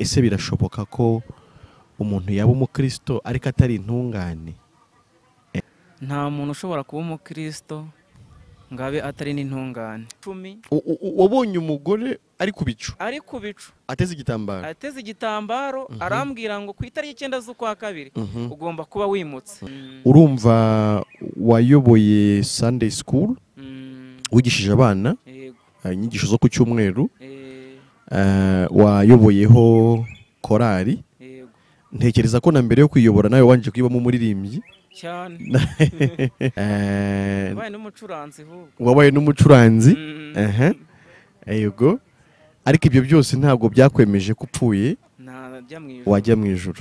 Ese birashoboka ko umuntu yaba umukristo ariko atari intungane? Nta muntu ushobora kuba umukristo ngabe atari n'intungane. Wabonye umugore ari ku bicu, ari ku bicu, ateze igitambaro, ateze igitambaro, arambwira ngo ku itariki 9 z'ukwa kabiri ugomba kuba wimutse. Urumva wayoboye Sunday school, wigishije abana inyigisho zo ku cyumweru, wayoboyeho korari. Ntekereza ko na mbere yo kwiyobora nawe wanje kwibamo umuririmbyi cyane. Wabaye n'umucuranzi ahubwo. Wabaye n'umucuranzi. Yego. Ariko ibyo byose ntabwo byakwemeje ko upfuye wajya mu ijuru.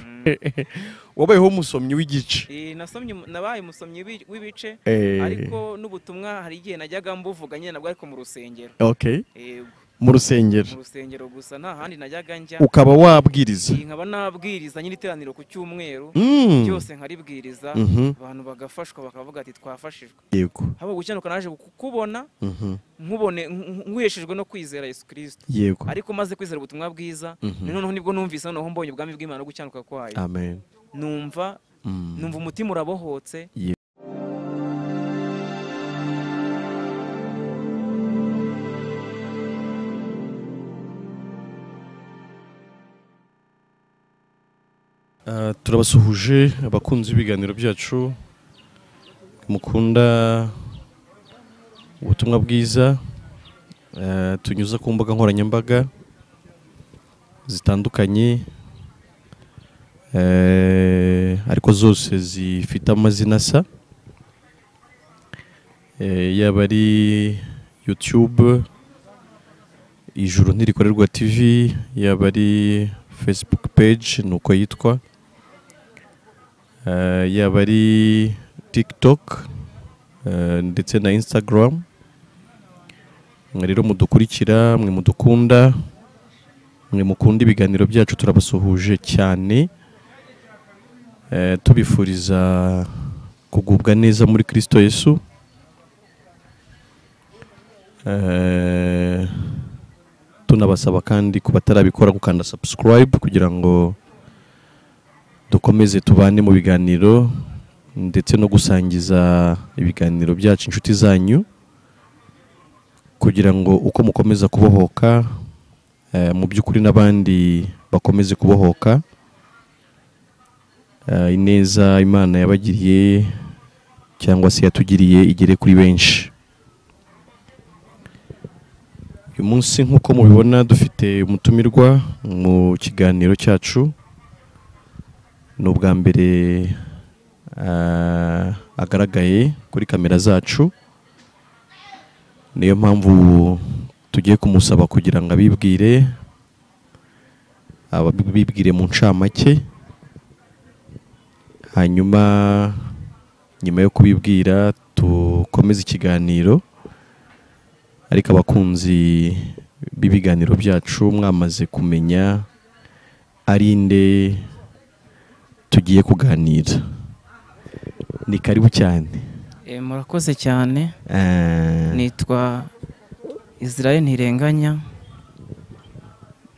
Wabayeho umusomyi w'igice. Nasomye, nabaye umusomyi w'ibice, ariko n'ubutumwa hari igihe najyaga mbuvuga nyine nabwo ariko mu rusengero. Okay. Mu rusengero. Mu rusengero gusa nta handi najyaga njya. Ukaba wabwiriza. Nkaba nabwiriza nyine iteraniro ku cyumweru, byose nkaribwiriza, abantu bagafashwa bakavuga ati twafashijwe. Yego. Habo gucyanuka naje kukubona, nkubone nkuheshejwe no kwizera Yesu Kristo. Yego. Ariko maze kwizera ubutumwa bwiza, noneho nibwo numvise noneho mbonye ubwami bw'Imana no gucyanuka kwayo. Amen. Numva umutima urabohotse. Turabasuhuje abakunzi b'ibiganiro byacu mukunda ubutumwa bwiza tunyuza ku mbuga nkoranyambaga zitandukanye, ariko zose zifite amazina asa, yaba ari YouTube Ijuru Ntirikorerwa TV, yaba ari Facebook page nuko yitwa, yaba ari TikTok ndetse na Instagram. Mwe rero mudukurikira, mwe mudukunda, mwe mukunda ibiganiro byacu, turabasuhuje cyane, tubifuriza kugubwa neza muri Kristo Yesu. Tunabasaba kandi kubatarabikora gukanda subscribe kugira ngo dukomeze tubane mu biganiro ndetse no gusangiza ibiganiro byacu inshuti zanyu, kugira ngo uko mukomeza kubohoka mu by'ukuri n'abandi bakomeze kubohoka. Ineza Imana yabagiriye cyangwa se yatugiriye igere kuri benshi. Uyu munsi nk'uko mubibona dufite umutumirwa mu kiganiro cyacu. Ni ubwa mbere agaragaye kuri kamera zacu, niyo mpamvu tugiye kumusaba kugira ngo abibwire, abibwire mu ncamake, hanyuma nyuma yo kubibwira tukomeze ikiganiro. Ariko abakunzi b'ibiganiro byacu mwamaze kumenya ari nde tugiye kuganira. Ni karibu cyane. Murakoze cyane. Nitwa Israel Ntirenganya,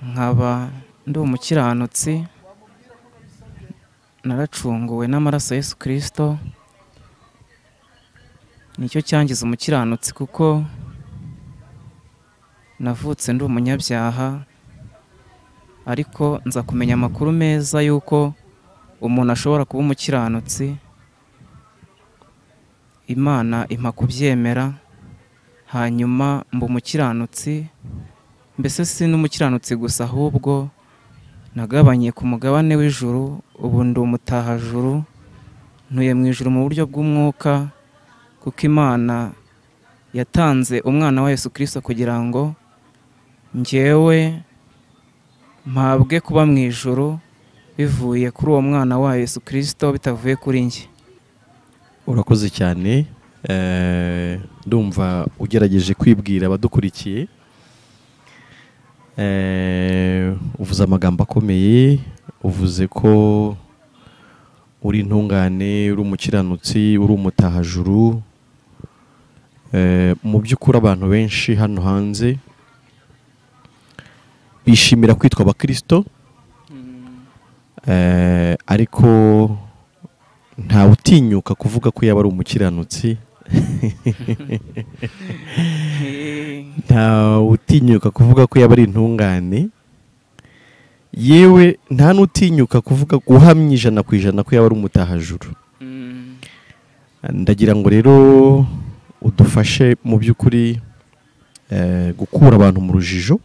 nkaba ndi umukiranutsi, naracunguwe n'amaraso Yesu Kristo. Nicyo cyangiza umukiranutsi kuko navutse ndi umunyabyaha, ariko nza kumenya amakuru meza yuko umuntu ashobora kuba umukiranutsi. Imana impa kubyemera, hanyuma mba umukiranutsi. Mbese si n'umukiranutsi gusa, ahubwo nagabanye ku mugabane w'ijuru, ubu ndi umutahajuru, ntuye mu ijuru mu buryo bw'umwuka, kuko Imana yatanze umwana wa Yesu Kristo kugira ngo njyewe mpabwe kuba mu ijuru bivuye kuri uwo mwana wa Yesu Kristo, bitavuye kuri njye. Urakoze cyane. Ndumva ugerageje kwibwira abadukurikiye, uvuze amagambo akomeye, uvuze ko uri intungane, uri umukiranutsi, uri umutahajuru. Mu by'ukuri abantu benshi hano hanze bishimira kwitwa abakristo, Ariko nta utinyuka kuvuga ko yaba ari umukiranutsi, nta utinyuka kuvuga ko yaba ari intungane, yewe nta n'utinyuka kuvuga guhamya 100% ko yaba ari umutahajuru. Ndagira ngo rero udufashe mu by'ukuri gukura abantu mu rujijo.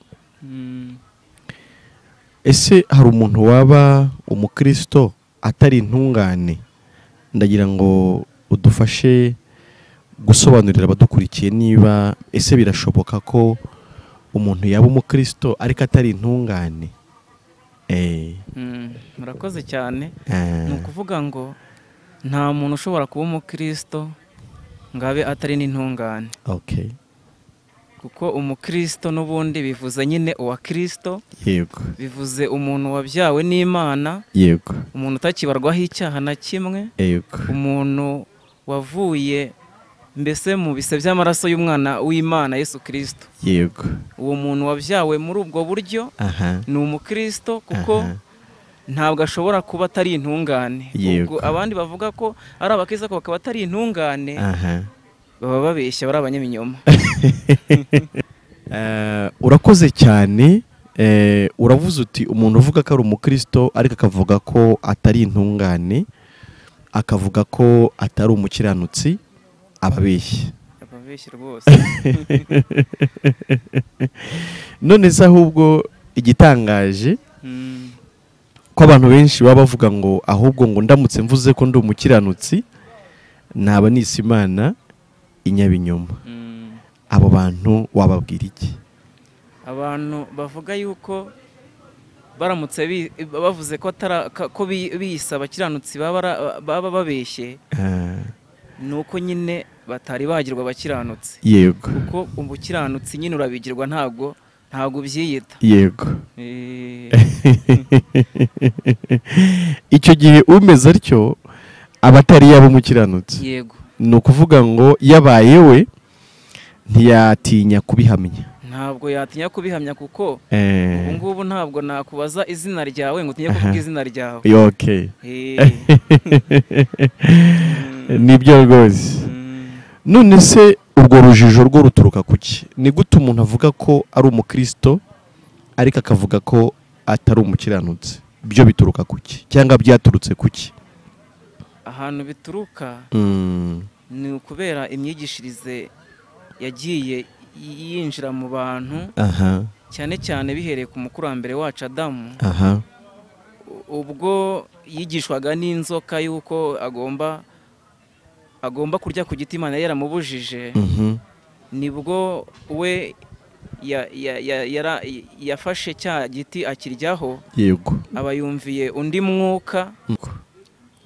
Ese hari umuntu waba umukristo atari intungane? Ndagira ngo udufashe gusobanurira abadukurikiye niba ese birashoboka ko umuntu yaba umukristo ariko atari intungane. Murakoze cyane. Ni ukuvuga ngo nta muntu ushobora kuba umukristo ngo abe atari n'intungane. Okay. Kuko umukristo n'ubundi bivuze nyine uwa Kristo. Yego. Bivuze umuntu wabyawe n'Imana. Yego. Umuntu utakibarwaho icyaha na kimwe. Yego. Umuntu wavuye mbese mu bise by'amaraso y'umwana w'Imana Yesu Kristo. Yego. Uwo muntu wabyawe muri ubwo buryo ni umukristo kuko ntabwo ashobora kuba atari intungane. Ubwo abandi bavuga ko ari abakristo bakaba atari intungane, baba babeshya, bari abanyabinyoma. Urakoze cyane. Uravuze uti umuntu uvuga ko ari umukristo ariko akavuga ko atari intungane, akavuga ko atari umukiranutsi, ababeshya. Ababeshya rwose. None se ahubwo igitangaje ko abantu benshi baba bavuga ngo ahubwo ngo ndamutse mvuze ko ndi umukiranutsi naba nise Imana inyabinyoma. Abo bantu wababwira iki? Abantu bavuga yuko baramutse bavuze ko ko biyise abakiranutsi baba babeshye, nuko nyine batari bagirwa abakiranutsi. Yego. Kuko umukiranutsi nyine urabigirwa, ntabwo byiyita. Yego. Icyo gihe umeze atyo aba atari yaba umukiranutsi. Yego. Ni ukuvuga ngo yabaye we ntiyatinya kubihamya. Ntabwo yatinya kubihamya kuko ubu ngubu ntabwo nakubaza izina ryawe ngo utinye kuvuga izina ryawe. Okay. Nibyo rwose. None se urwo rujijo rwo ruturuka kuki? Ni gute umuntu avuga ko ari umukristo ariko akavuga ko atari umukiranutsi? Byo bituruka kuki? Cyangwa byaturutse kuki? Ahantu bituruka ni ukubera imyigishirize yagiye yinjira mu bantu, cyane cyane bihereye ku mukurambere wacu Adamu. Ubwo yigishwaga n'inzoka yuko agomba kurya ku giti Imana yaramubujije, nibwo we yafashe cya giti akiryaho. Yego. Aba yumviye undi mwuka,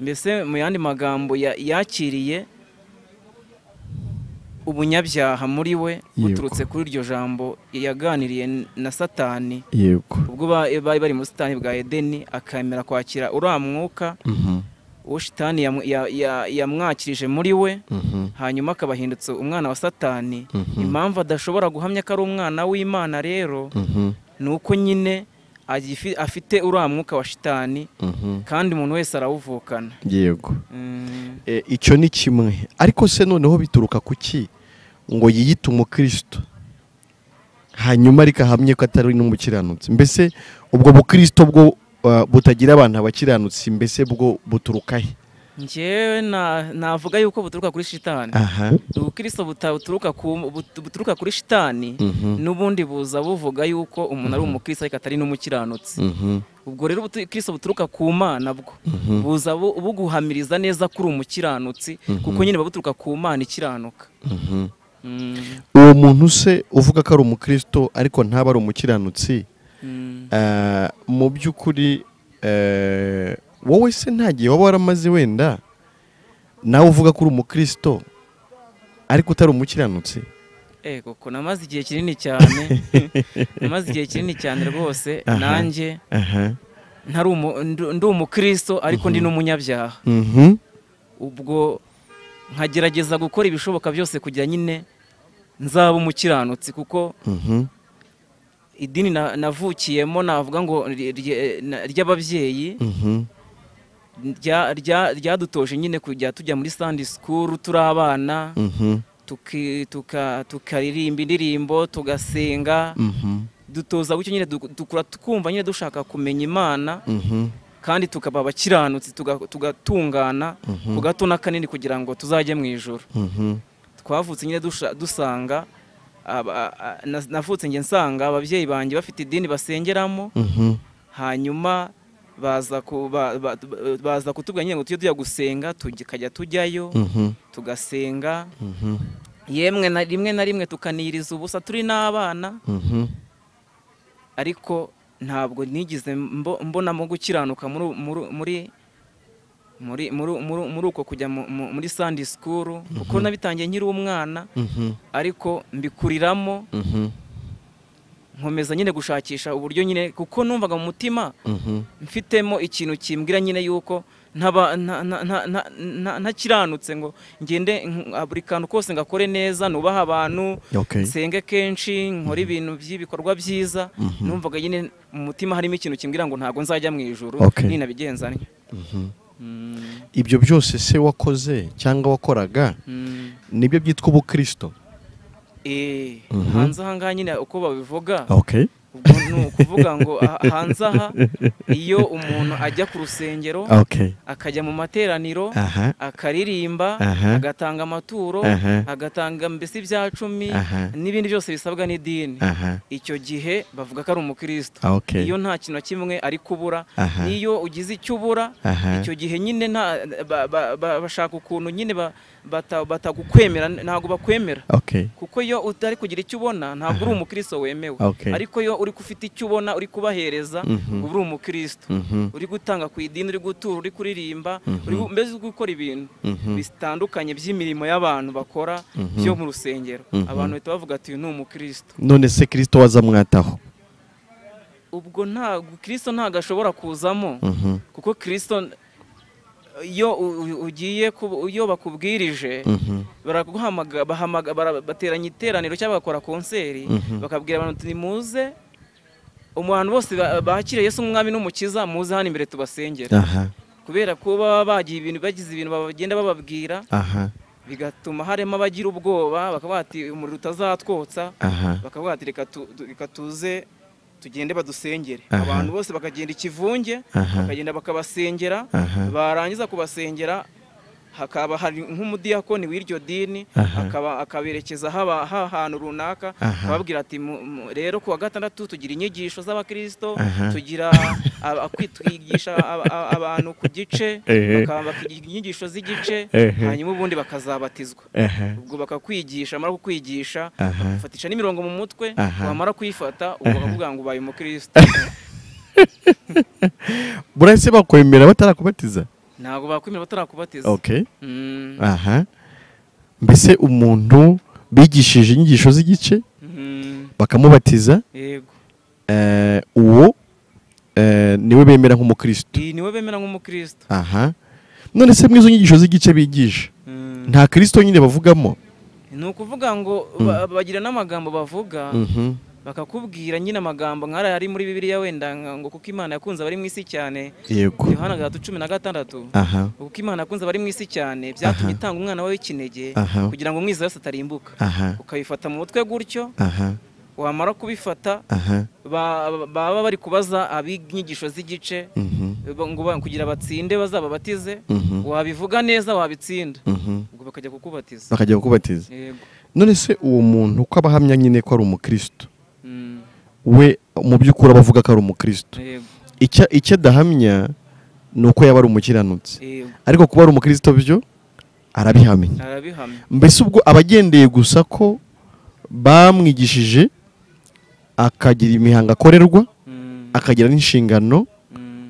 mbese mu yandi magambo yakiriye ubunyabyaha muri we buturutse kuri iryo jambo yaganiriye na Satani. Yego. Ubwo bari bari mu busitani bwa Edeni, akamera kwakira uriya mwuka uwo shitani yamwakirije muri we, hanyuma akabahindutse umwana wa Satani. Impamvu adashobora guhamya ko ari umwana w'Imana rero ni uko nyine afite uriya mwuka wa shitani, kandi umuntu wese arawuvukana. Yego. Icyo ni kimwe. Ariko se noneho bituruka kuki ngo yiyite umukristo hanyuma ariko ahamye ko atari n'umukiranutsi? Mbese ubwo bukristo bwo butagira abantu abakiranutsi, mbese bwo buturuka he? Njyewe navuga yuko buturuka kuri shitani. Ubukristo buturuka kuri shitani n'ubundi buza buvuga yuko umuntu ari umukristo ariko atari n'umukiranutsi. Ubwo rero ubukristo buturuka ku Mana bwo buza buguhamiriza neza kuri umukiranutsi, kuko nyine buturuka ku Mana ikiranuka. Uwo muntu se uvuga ko ari umukristo ariko ntaba ari umukiranutsi, mu by'ukuri wowe se ntagiye waba waramaze wenda nawe uvuga ko uri umukristo ariko utari umukiranutsi? Koko namaze igihe kinini cyane, namaze igihe kinini cyane rwose nanjye ntari ndi umukristo ariko ndi n'umunyabyaha. Ubwo nkagerageza gukora ibishoboka byose kugira nyine nzaba umukiranutsi, kuko Idini navukiyemo navuga ngo ry'ababyeyi ryadutoje nyine kujya tujya muri Sunday school turi abana, tukaririmba indirimbo, tugasenga, dutoza gutyo nyine dukura twumva nyine dushaka kumenya Imana, kandi tukaba abakiranutsi, tugatungana ku gato n'akanini kugira ngo tuzajye mu ijuru. Twavutse nyine dusanga, navutse njye nsanga ababyeyi banjye bafite idini basengeramo, hanyuma baza kutubwira nyine ngo tujye tujya gusenga, tukajya tujyayo tugasenga, yemwe na rimwe na rimwe tukaniriza ubusa turi n'abana, ariko ntabwo nigeze mbonamo gukiranuka muri muri muri muri uko kujya muri Sunday school, kuko nabitangiye nkiri umwana, ariko mbikuriramo, nkomeza nyine gushakisha uburyo nyine, kuko numvaga mu mutima mfitemo ikintu kimbwira nyine yuko ntakiranutse ngo ngende buri kantu kose ngakore neza, nubaha abantu, nsenge kenshi, nkore ibintu by'ibikorwa byiza. Numvaga nyine mu mutima harimo ikintu kimbwira ngo ntago nzajya mu ijuru ninabigenza ntyo. Ibyo byose se wakoze cyangwa wakoraga nibyo byitwa ubukristo? Hanze aha ngaha nyine uko babivuga, ubwo ni ukuvuga ngo hanze aha iyo umuntu ajya ku rusengero, akajya mu materaniro, akaririmba, agatanga amaturo, agatanga mbese ibya cumi n'ibindi byose bisabwa n'idini, icyo gihe bavuga ko ari umukristo. Iyo nta kintu na kimwe ari kubura, n'iyo ugize icyo ubura, icyo gihe nyine bashaka ukuntu nyine batagukwemera, ntabwo bakwemera, kuko iyo utari kugira icyo ubona ntabwo uri umukristo wemewe. Ariko iyo uri ufite icyo ubona uri kubahereza, uba uri umukristo, uri gutanga ku idini, uri gutura, uri kuririmba, uri mbese uri gukora ibintu bitandukanye by'imirimo y'abantu bakora byo mu rusengero, abantu bahita bavuga ati uyu ni umukristo. None se Kristo wazamwataho? Ubwo ntabwo Kristo ntabwo ashobora kuzamo, kuko Kristo iyo ugiye iyo bakubwirije baraguhamagara, bateranya iteraniro cyangwa bakora konseri, bakabwira abantu ati nimuze, umuntu bose bakire Yesu umwami n'umukiza, muze hano imbere tubasengera. Kubera ko baba bagiye ibintu bagize ibintu bagenda bababwira, bigatuma harimo abagira ubwoba, bakavuga ati umuriro utazatwotsa, bakavuga ati reka tuze tugende badusengere. Abantu bose bakagenda ikivunge, bakagenda bakabasengera, barangiza kubasengera hakaba hari nk'umudiyakoni w'iryo dini, akaba akaberekeza ahantu runaka, akababwira ati rero kuwa gatandatu tugira inyigisho z'abakristo, tugira kwitwigisha abantu ku gice, bakigira inyigisho z'igice, hanyuma ubundi bakazabatizwa. Ubwo bakakwigisha, amara kukwigisha bakafatisha n'imirongo mu mutwe, wamara kuyifata ubwo bakavuga ngo ubaye umukristo. Burase bakwemera batarakubatiza? Ntabwo bakwemera batarakubatiza. Mbese umuntu bigishije inyigisho z'igice bakamubatiza, uwo niwe bemera nk'umukristo. Niwe bemera nk'umukristo. None se mwizo nyigisho z'igice bigisha nta Kristo nyine bavugamo? Ni ukuvuga ngo bagira n'amagambo bavuga, bakakubwira nyine amagambo nk'ara ari muri Bibiliya wenda ngo kuko Imana yakunze abari mu isi cyane, Yohana 3:16, kuko Imana yakunze abari mu isi cyane byatumye itanga umwana we w'ikinege kugira ngo umwizera wese atarimbuka. Ukabifata mu mutwe gutyo, wamara kubifata baba bari kubaza ab'inyigisho z'igice ngo kugira batsinde bazababatize, wabivuga neza wabitsinda, ubwo bakajya kukubatiza. Bakajya kukubatiza. None se uwo muntu uko abahamya nyine ko ari umukristo, we mu by'ukuri abavuga ko ari umukristo, icyo adahamya ni uko yaba ari umukiranutsi, ariko kuba ari umukristo byo arabihamya. Mbese ubwo abagendeye gusa ko bamwigishije akagira imihango akorerwa, akagira n'inshingano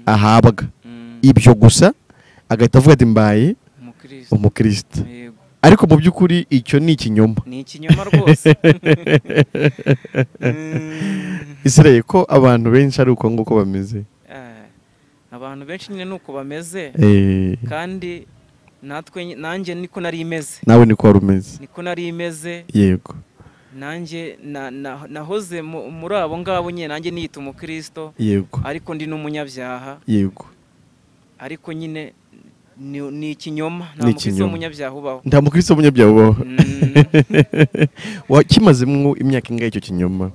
ahabwa, ibyo gusa agahita avuga ati mbaye umukristo. Ariko mu by'ukuri icyo ni ikinyoma. Ni ikinyoma rwose. Israel ko abantu benshi ari uko nguko bameze. Abantu benshi nyine nuko bameze. Kandi natwe nanjye niko nari imeze. Nawe niko wari umeze. Niko nari imeze. Yego. Nanjye nahoze muri abo ngabo nyine, nanjye niyita umukristo. Yego. Ariko ndi n'umunyabyaha. Yego. Ariko nyine ni ikinyoma, nta mukristo w'umunyabyaha ubaho. Nta mukristo w'umunyabyaha ubaho. Wakimazemo imyaka ingahe icyo kinyoma?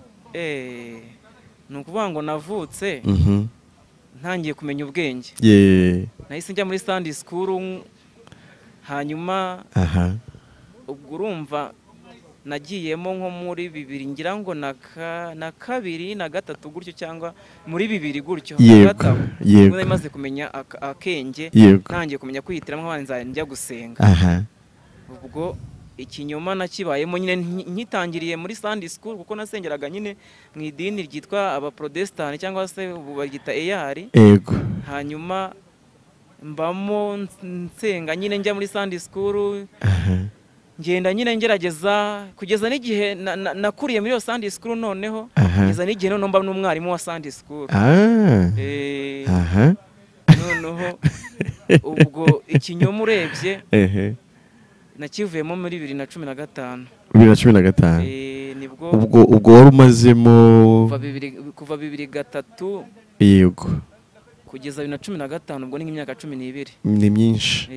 Ni ukuvuga ngo navutse ntangiye kumenya ubwenge. Nahise njya muri Sunday school, hanyuma ubwo urumva nagiyemo nko muri 2 ngira ngo na 2 na 3 gutyo, cyangwa muri 2 gutyo. Yego. Nari kumenya akenge, ntangiye kumenya kwihitiramo abanza njya gusenga. Ubwo ikinyoma nakibayemo nyine nkitangiriye muri Sunday school, kuko nasengeraga nyine mu idini ryitwa abaprotestani cyangwa se ubu bagita EAR. Yego. Hanyuma mbamo nsenga nyine njya muri Sunday school. Ngenda nyine ngerageza kugeza n'igihe nakuriye muri iyo Sunday school, noneho kugeza n'igihe noneho mba n'umwarimu wa Sunday school. Noneho ubwo ikinyoma urebye nakivuyemo muri 2015. 2015. Nibwo ubwo wari umazemo kuva 2003. Yego. Kugeza 2015, ubwo ni nk'imyaka 12. Ni myinshi.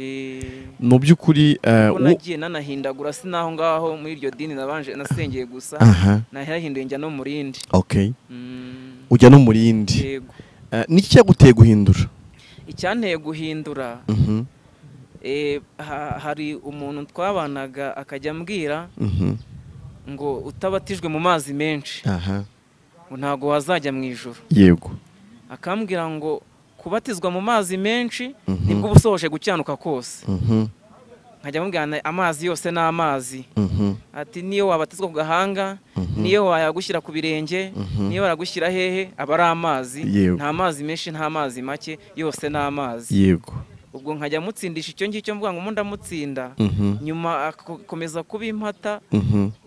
Mu by'ukuri nagiye nanahindagura, sinaho ngaho muri iryo dini nabanje nasengeye gusa, nahinduye njya no mu rindi. Okay. Ujya no mu rindi. Yego. Niki cyaguteye guhindura? Icyanteye guhindura, hari umuntu twabanaga akajya ambwira ngo utabatijwe mu mazi menshi ngo ntago wazajya mu ijuru. Yego. Akambwira ngo kubatizwa mu mazi menshi nibwo ubusohoje gucyanuka kose. Nkajya mubwira amazi yose ni amazi. Ati niyo wabatizwa ku gahanga, niyo wayagushyira ku birenge, niyo waragushyira hehe, aba ari amazi. Nta mazi menshi, nta mazi make, yose ni amazi. Yego. Ubwo nkajya mutsindisha icyo ngicyo, mvuga ngo ndamutsinda, nyuma akomeza kubimpata.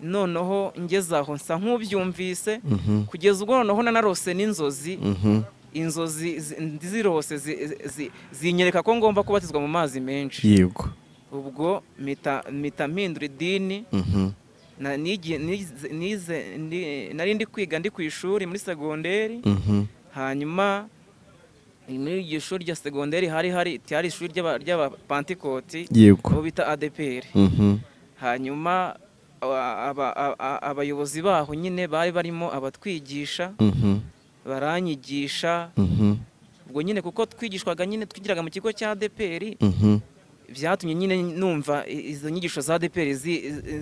Noneho ngeze aho nsa nk'ubyumvise, kugeza ubwo noneho nanarose n'inzozi. Inzozi zirose zinyereka ko ngomba kubatizwa mu mazi menshi. Yego. Ubwo mpita mpindura idini. Nari ndi kwiga ndi ku ishuri muri segonderi. Hanyuma muri iryo shuri rya segonderi hari ishuri ry'abapantikoti, abo bita ADPR. Hanyuma abayobozi baho nyine bari barimo abatwigisha, baranyigisha. Ubwo nyine kuko twigishwaga nyine twigiraga mu kigo cya ADPR, byatumye nyine numva izo nyigisho za ADPR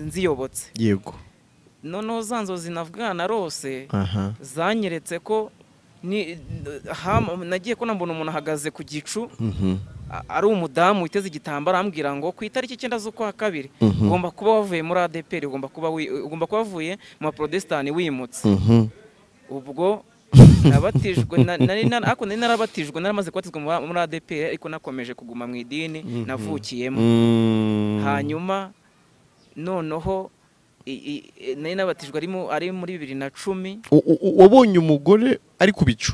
nziyobotse. Yego. Noneho za nzozi navuga narose zanyeretse ko nagiye ko nambona umuntu ahagaze ku gicu, ari umudamu witeze igitambaro, ambwira ngo ku itariki 9 z'ukwa 2 ugomba kuba wavuye muri ADPR, ugomba kuba wavuye mu Protestani wimutse. Ubwo nabatijwe, nari narabatijwe, naramaze kubatizwa muri ADPR, ariko nakomeje kuguma mu idini navukiyemo. Hanyuma noneho nari nabatijwe ari muri 2010. Wabonye umugore ari ku bicu,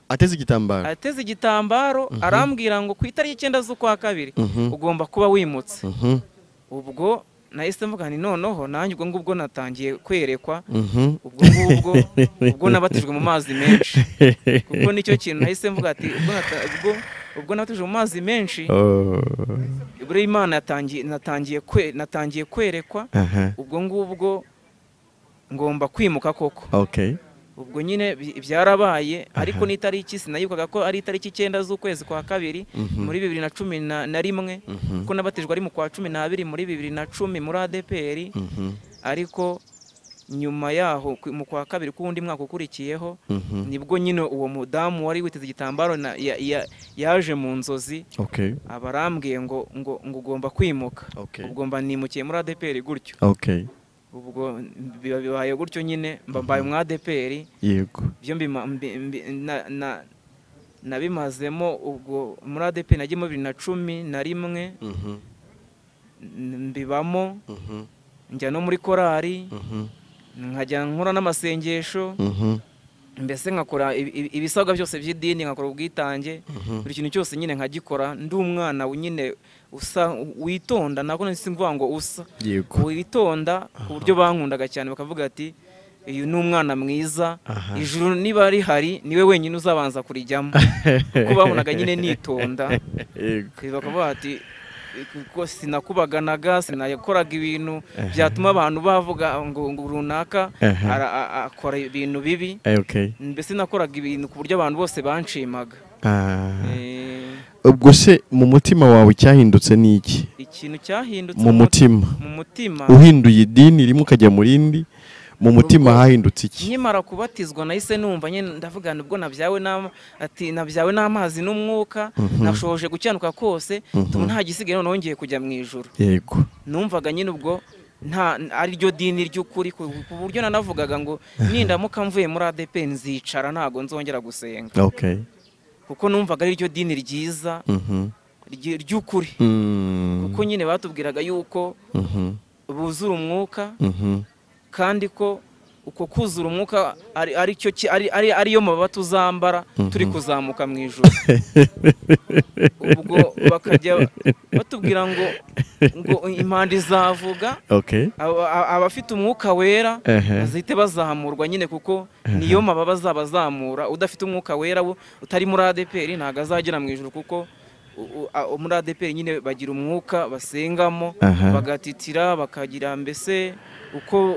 ateze igitambaro, ateze igitambaro, arambwira ngo ku itariki 9 z'ukwa 2 ugomba kuba wimutse. Ubwo nahise mvuga nti noneho nanjye ubwo ngubwo natangiye kwerekwa, ubwo ngubwo ubwo nabatijwe mu mazi menshi, kuko nicyo kintu nahise mvuga ati ubwo nabatijwe mu mazi menshi, buri Imana natangiye kwerekwa, ubwo ngubwo ngomba kwimuka koko. Okay. Ubwo nyine byarabaye, ariko n'itariki sinayibukaga ko ari itariki 9 z'ukwezi kwa 2 muri 2011, kuko nabatijwe ari mu kwa 12 muri 2010 muri ADPR. Ariko nyuma yaho mu kwa 2 kundi mwaka ukurikiyeho, nibwo nyine uwo mudamu wari witeze igitambaro yaje mu nzozi. Abarambwiye ngo ngo ugomba kwimuka. Ubwo mba nimukiye muri ADPR gutyo. Ubwo bibaye gutyo nyine mbaye mu ADPR. Yego. Byo nabimazemo ubwo muri ADPR nagiye mu 2011, mbibamo, njya no muri korari, nkajya nkora n'amasengesho. Mbese nkakora ibisabwa byose by'idini, nkakora ubwitange, buri kintu cyose nyine nkagikora. Ndi umwana nyine usa witonda, nako simvuga ngo usa witonda, ku buryo bankundaga cyane, bakavuga ati uyu ni umwana mwiza, ijuru niba rihari niwe wenyine uzabanza kurijyamo, kuko babonaga nyine nitonda. Bakavuga ati kuko sinakubaganaga, sinakoraga ibintu byatuma abantu bavuga ngo runaka akora ibintu bibi. Mbese nakoraga ibintu ku buryo abantu bose banshimaga. Ubwo se mu mutima wawe cyahindutse ni iki? Ikintu cyahindutse mu mutima, uhinduye idini rimwe ukajya mu rindi, mu mutima hahindutse iki? Nkimara kubatizwa nahise numva nyine ndavuga ubwo nabyawe ati nabyawe n'amazi n'umwuka, nashoje gucyanuka kose, nta gisigaye noneho ngiye kujya mu ijuru. Yego. Numvaga nyine ubwo nta ari ryo dini ry'ukuri, ku buryo nanavugaga ngo nindamuka mvuye muri ADEPR nzicara ntago nzongera gusenga. Kuko numvaga ari ryo dini ryiza ry'ukuri. Kuko nyine batubwiraga yuko buzura umwuka, kandi ko uko kuzura umwuka ari cyo ari yo mababa tuzambara turi kuzamuka mu ijuru. Ubwo bakajya batubwira ngo impanda izavuga, abafite umwuka wera bazahite bazamurwa nyine, kuko niyo mababa azabazamura. Udafite umwuka wera utari muri ADEPR ntago azagera mu ijuru, kuko muri ADEPR nyine bagira umwuka basengamo, bagatitira, bakagira mbese uko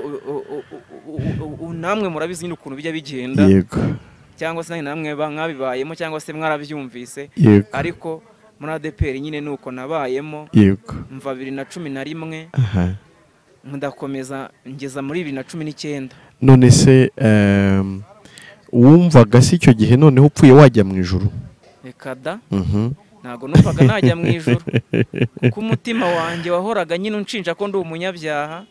namwe murabizi nyine ukuntu bijya bigenda, cyangwa se namwe mwabibayemo cyangwa se mwarabyumvise. Ariko muri ADEPR nyine nuko nabayemo mva 2011 ndakomeza ngeza muri 2019. None se wumvaga si icyo gihe noneho upfuye wajya mu ijuru? Reka da, ntago numvaga najya mu ijuru, kuko umutima wanjye wahoraga nyine unshinja ko ndi umunyabyaha.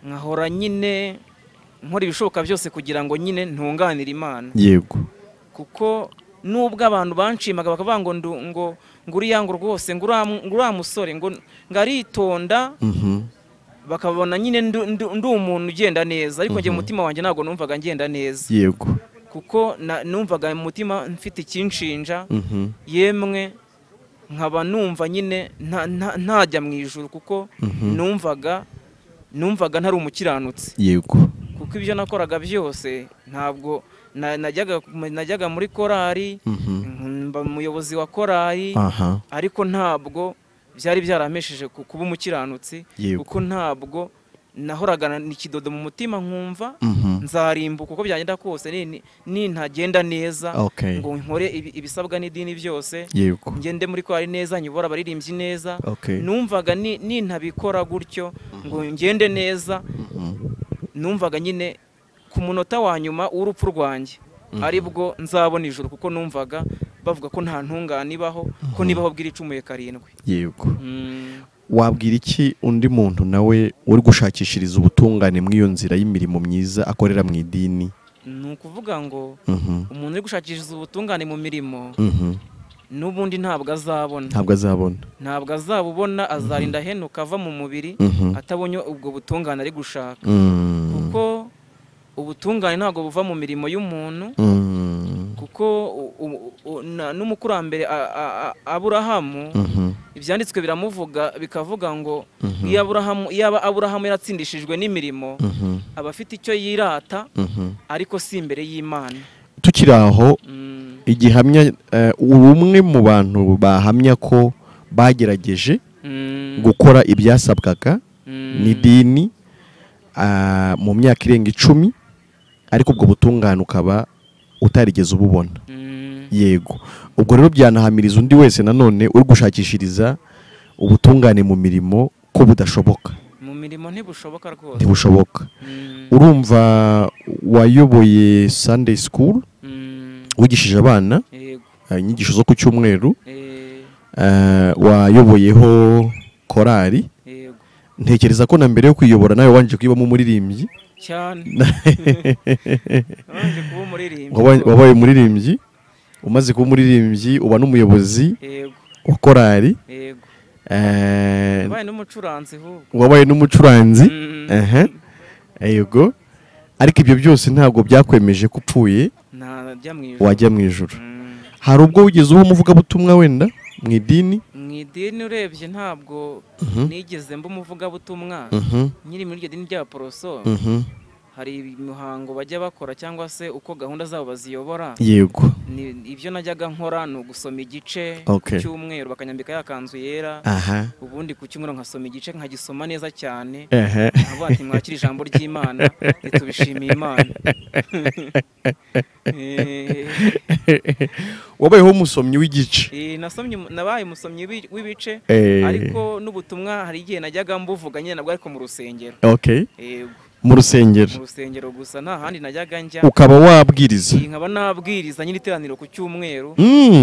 Nkahora nyine nkora ibishoboka byose kugira ngo nyine ntunganire Imana. Yego. Kuko nubwo abantu banshimaga bakavuga ngo ngo nguriya ngo rwose ngo uriya musore ngo ngaritonda, bakabona nyine ndi umuntu ugenda neza, ariko njye umutima wanjye ntago numvaga ngenda neza. Yego. Kuko numvaga mu mutima mfite ikinshinja, yemwe nkaba numva nyine ntajya mu ijuru, kuko numvaga ntari umukiranutsi. Yego. Kuko ibyo nakoraga byose ntabwo najyaga muri korari, mba umuyobozi wa korari, ariko ntabwo byari byarampesheje kuba umukiranutsi, kuko ntabwo nahoraga n'ikidodo mu mutima nkumva nzarimbuka uko byagenda kose nintagenda neza ngo nkore ibisabwa n'idini byose, ngende muri korari neza, nyobora abaririmbyi neza. Numvaga nintabikora gutyo ngo ngende neza, numvaga nyine ku munota wa nyuma w'urupfu rwanjye aribwo nzabona ijuru, kuko numvaga bavuga ko nta ntungane ibaho, ko nibaho bwira icumuye 7. Yego. Wabwira iki undi muntu nawe uri gushakishiriza ubutungane mu iyo nzira y'imirimo myiza akorera mu idini? Ni ukuvuga ngo umuntu uri gushakishiriza ubutungane mu mirimo n'ubundi ntabwo azabona. Ntabwo azabona. Ntabwo azabubona, azarinda ahenuka ava mu mubiri atabonye ubwo butungane ari gushaka. Kuko ubutungane ntabwo buva mu mirimo y'umuntu, kuko n'umukurambere Aburahamu ibyanditswe biramuvuga bikavuga ngo iyaba Aburahamu yaratsindishijwe n'imirimo aba afite icyo yirata, ariko si imbere y'Imana. Tukiri aho, igihamya umwe mu bantu bahamya ko bagerageje gukora ibyasabwaga n'idini mu myaka irenga 10, ariko ubwo butungane ukaba utarigeze ububona. Yego. Ubwo rero byanahamiriza undi wese nanone uri gushakishiriza ubutungane mu mirimo ko budashoboka. Mu mirimo ntibushoboka rwose. Ntibushoboka. Urumva wayoboye Sunday School, wigishije abana inyigisho zo ku cyumweru, wayoboyeho korari. Ntekereza ko na mbere yo kwiyobora nawe wanje kwibamo umuririmbyi cyane. Wanje kuba umuririmbyi. Wabaye umuririmbyi, umaze kuba umuririmbyi uba n'umuyobozi wa korari. Yego. Wabaye n'umucuranzi ahubwo. Wabaye n'umucuranzi. Yego. Ariko ibyo byose ntabwo byakwemeje ko upfuye wajya mu ijuru. Hari ubwo wigeze uba umuvugabutumwa wenda mu idini? Mu idini urebye ntabwo nigeze mba umuvugabutumwa. Nkiri muri iryo dini ry'Abaporoso hari imihango bajya bakora cyangwa se uko gahunda zabo baziyobora. Yego. Ibyo najyaga nkora ni ugusoma igice cy'umweru bakanyambika ya kanzu yera. Ubundi ku cyumweru nkasoma igice nkagisoma neza cyane. Nkavuga ati mwakire ijambo ry'Imana, tubishimiye Imana. Wabayeho umusomyi w'igice? Nasomye, nabaye umusomyi w'ibice, ariko n'ubutumwa hari igihe najyaga mbuvuga nyine nabwo ariko mu rusengero. Okay. Mu rusengero. Mu rusengero gusa nta handi najyaga njya. Ukaba wabwiriza? Nkaba nabwiriza nyine iteraniro ku cyumweru,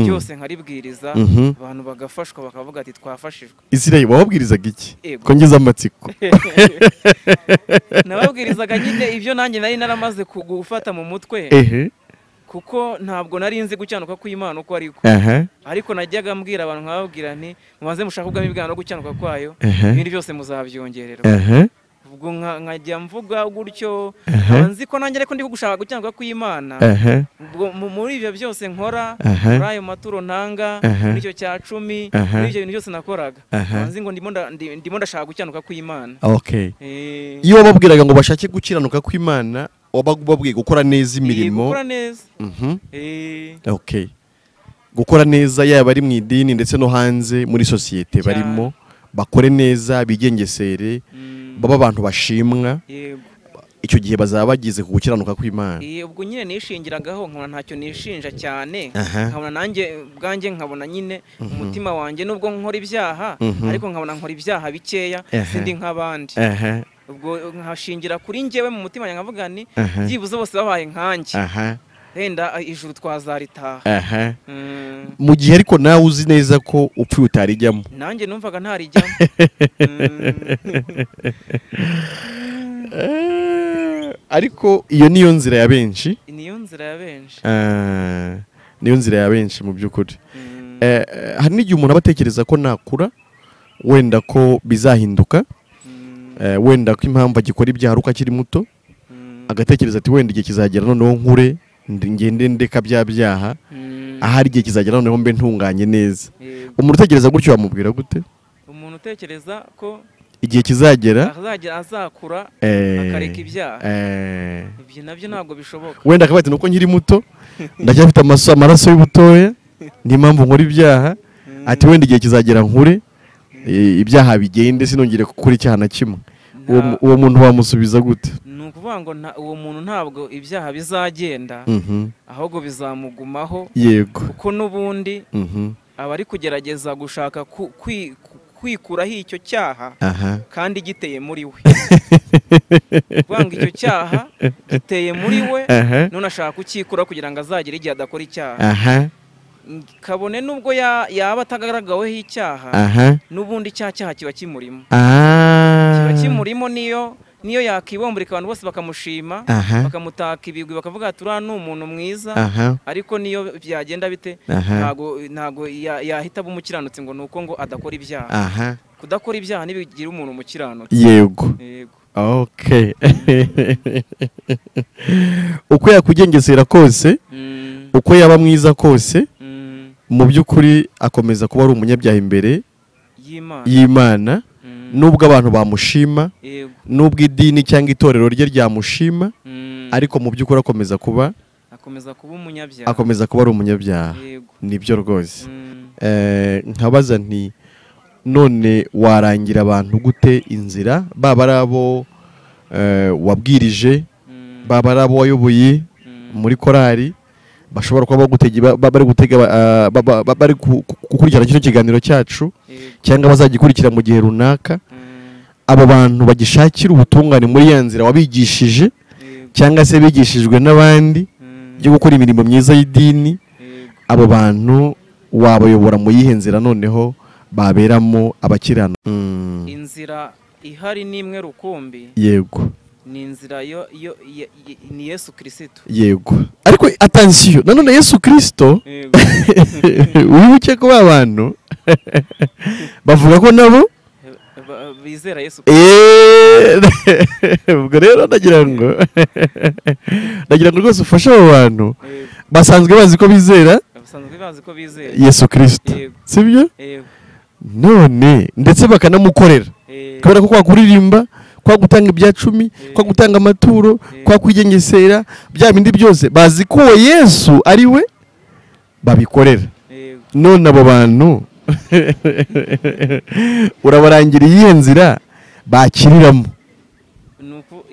byose nkaribwiriza, abantu bagafashwa bakavuga ati twafashijwe. Israel wababwirizaga iki? Ko ngeze amatsiko. Nababwirizaga nyine ibyo nanjye nari naramaze gufata mu mutwe. Kuko ntabwo nari nzi gucyanuka kw'Imana uko ariko. Ariko najyaga mbwira abantu nkababwira nti mubanze mushaka ubwami bw'Imana no gucyanuka kwayo, ibindi byose muzabyongererwa. Ubwo nkajya mvuga gutyo, nzi ko nanjye ariko ndi gushaka gucyanuka kw'Imana. Ubwo muri ibyo byose nkora, muri ayo maturo ntanga, muri icyo cya 10, muri ibyo bintu byose nakoraga, nzi ngo ndimo ndashaka gucyanuka kw'Imana. Okay. Iyo wababwiraga ngo bashake gukiranuka kw'Imana, wababwiye gukora neza imirimo. Gukora neza. Okay. Gukora neza yaba ari mu idini ndetse no hanze muri societe barimo, bakore neza, bigengesere, baba abantu bashimwa. Icyo gihe bazaba bagize ku gukiranuka kw'Imana. Ubwo nyine nishingiragaho nkabona ntacyo nishinja cyane, nkabona nanjye ubwanjye nkabona nyine umutima wanjye nubwo nkora ibyaha, ariko nkabona nkora ibyaha bikeya sindi nk'abandi. Ubwo nkashingira kuri njyewe mu mutima nkavuga nti byibuze bose babaye nkanjye, wenda ijuru twazaritaha. Mu gihe ariko nawe uzi neza ko upfuye utarijyamo. Nanjye numvaga ntarijyamo. Ariko iyo niyo nzira ya benshi. Niyo nzira ya benshi. Niyo nzira ya benshi mu by'ukuri. Hari n'igihe umuntu aba atekereza ko nakura wenda ko bizahinduka, wenda ko impamvu agikora ibyaha ari uko akiri muto, agatekereza ati wenda igihe kizagera noneho nkure ngende ndeka bya byaha, ahari igihe kizagera noneho mbe ntunganye neza. Umuntu utekereza gutyo wamubwira gute? Umuntu utekereza ko igihe kizagera azakura akareka ibyaha, ibyo nabyo ntabwo bishoboka. Wenda akavuga ati nuko nkiri muto ndacyafite amaraso y'ubutoya, niyo mpamvu nkora ibyaha, ati wenda igihe kizagera nkure ibyaha bigende sinongere gukora icyaha na kimwe. Uwo muntu wamusubiza gute? Ni ukuvuga ngo uwo muntu ntabwo ibyaha bizagenda, ahubwo bizamugumaho. Yego. Kuko n'ubundi aba ari kugerageza gushaka kwikuraho icyo cyaha kandi giteye muri we. Kuvuga ngo icyo cyaha giteye muri we, none ashaka kukikura kugira ngo azagere igihe adakora icyaha. Kabone nubwo yaba atagaragaweho icyaha, n'ubundi icyaha kiba kimurimo. Kiba kimurimo, niyo yakibomboreka abantu bose bakamushima, bakamutaka ibigwi, bakavuga ati uriya ni umuntu mwiza, ariko niyo byagenda bite ntago yahita aba umukiranutsi ngo nuko ngo adakora ibyaha. Kudakora ibyaha ntibigira umuntu umukiranutsi. Yego. Okay. Uko yakugengesera kose, uko yaba mwiza kose, mu by'ukuri akomeza kuba ari umunyabyaha imbere y'Imana, nubwo abantu bamushima, nubwo idini cyangwa itorero rye ryamushima, ariko mu by'ukuri akomeza kuba umunyabyaha, akomeza kuba ari umunyabyaha. Nibyo rwose. Nkabaza nti none warangira abantu gute inzira, baba ari abo wabwirije, baba ari abo wayoboye muri korali, bashobora kuba bari gutega bari gukurikirana kino kiganiro cyacu cyangwa bazagikurikira mu gihe runaka, abo bantu bagishakira ubutungane muri ya nzira wabigishije cyangwa se bigishijwe n'abandi byo gukora imirimo myiza y'idini, abo bantu wabayobora mu yihe nzira noneho baberamo abakirana? Inzira ihari ni imwe rukumbi. Yego. Ni inzira yo ni Yesu Kristo. Yego. Ariko attention, nanone Yesu Kristo wibuke ko abantu bavuga ko nabo bizera Yesu. Ubwo rero ndagira ngo rwose ufashe abo bantu basanzwe bazi ko bizera Yesu Kristo, sibyo? None ndetse bakanamukorera kubera ko kwa kuririmba, kwa gutanga ibya cumi, kwa gutanga amaturo, kwa kwigengesera, bya bindi byose bazi ko Yesu ari we babikorera. None abo bantu urabarangira iyihe nzira bakiriramo? Nuko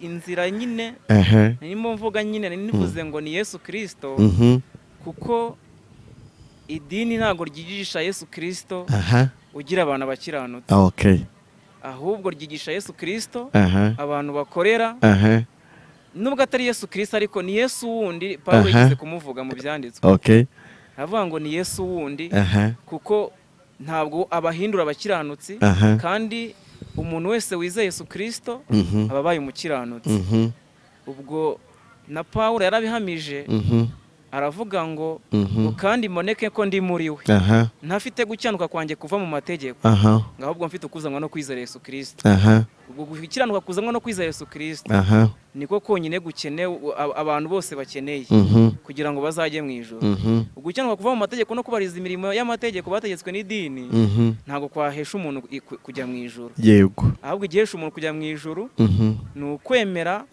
inzira nyine nimo mvuga nyine nivuze ngo ni Yesu Kristo, kuko idini ntago ryigisha Yesu Kristo ugira abantu abakiranutse. Ahubwo ryigisha Yesu Kristo abantu bakorera. Nubwo atari Yesu Kristo ariko ni Yesu wundi Pawulo yigeze kumuvuga mu byanditswe. Avuga ngo ni Yesu wundi kuko ntabwo abahindura abakiranutsi, kandi umuntu wese wizeye Yesu Kristo aba abaye umukiranutsi. Ubwo na Pawulo yarabihamije, aravuga ngo kandi mboneke ko ndi muri we, ntafite gucyanuka kwanjye kuva mu mategeko, ahubwo mfite ukuzanwa no kwizera Yesu Kristo. Ubwo gukiranuka kuzanwa no kwizera Yesu Kristo niko konyine gukenewe abantu bose bakeneye kugira ngo bazajye mu ijuru. Ugukiranuka kuva mu mategeko no kubariza imirimo y'amategeko bategetswe n'idini ntabwo kwahesha umuntu kujya mu ijuru. Yego. Ahubwo igihesha umuntu kujya mu ijuru ni ukwemera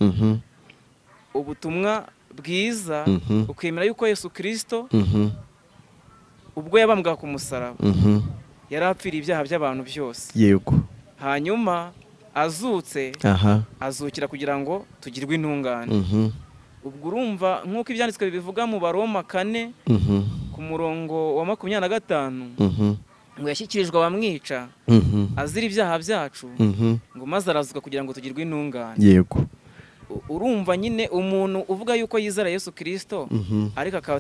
ubutumwa bwiza, ukemera yuko Yesu Kristo ubwo yabambwaga ku musaraba yari apfiriye ibyaha by'abantu byose. Yego. Hanyuma azutse azukira kugira ngo tugirwe intungane. Ubwo urumva nk'uko ibyanditswe bibivuga mu Baroma 4 ku murongo wa 25 ngo yashyikirijwe abamwica azira ibyaha byacu, ngo maze arazuka kugira ngo tugirwe intungane. Yego. Urumva nyine umuntu uvuga yuko yizera Yesu Kristo ariko akaba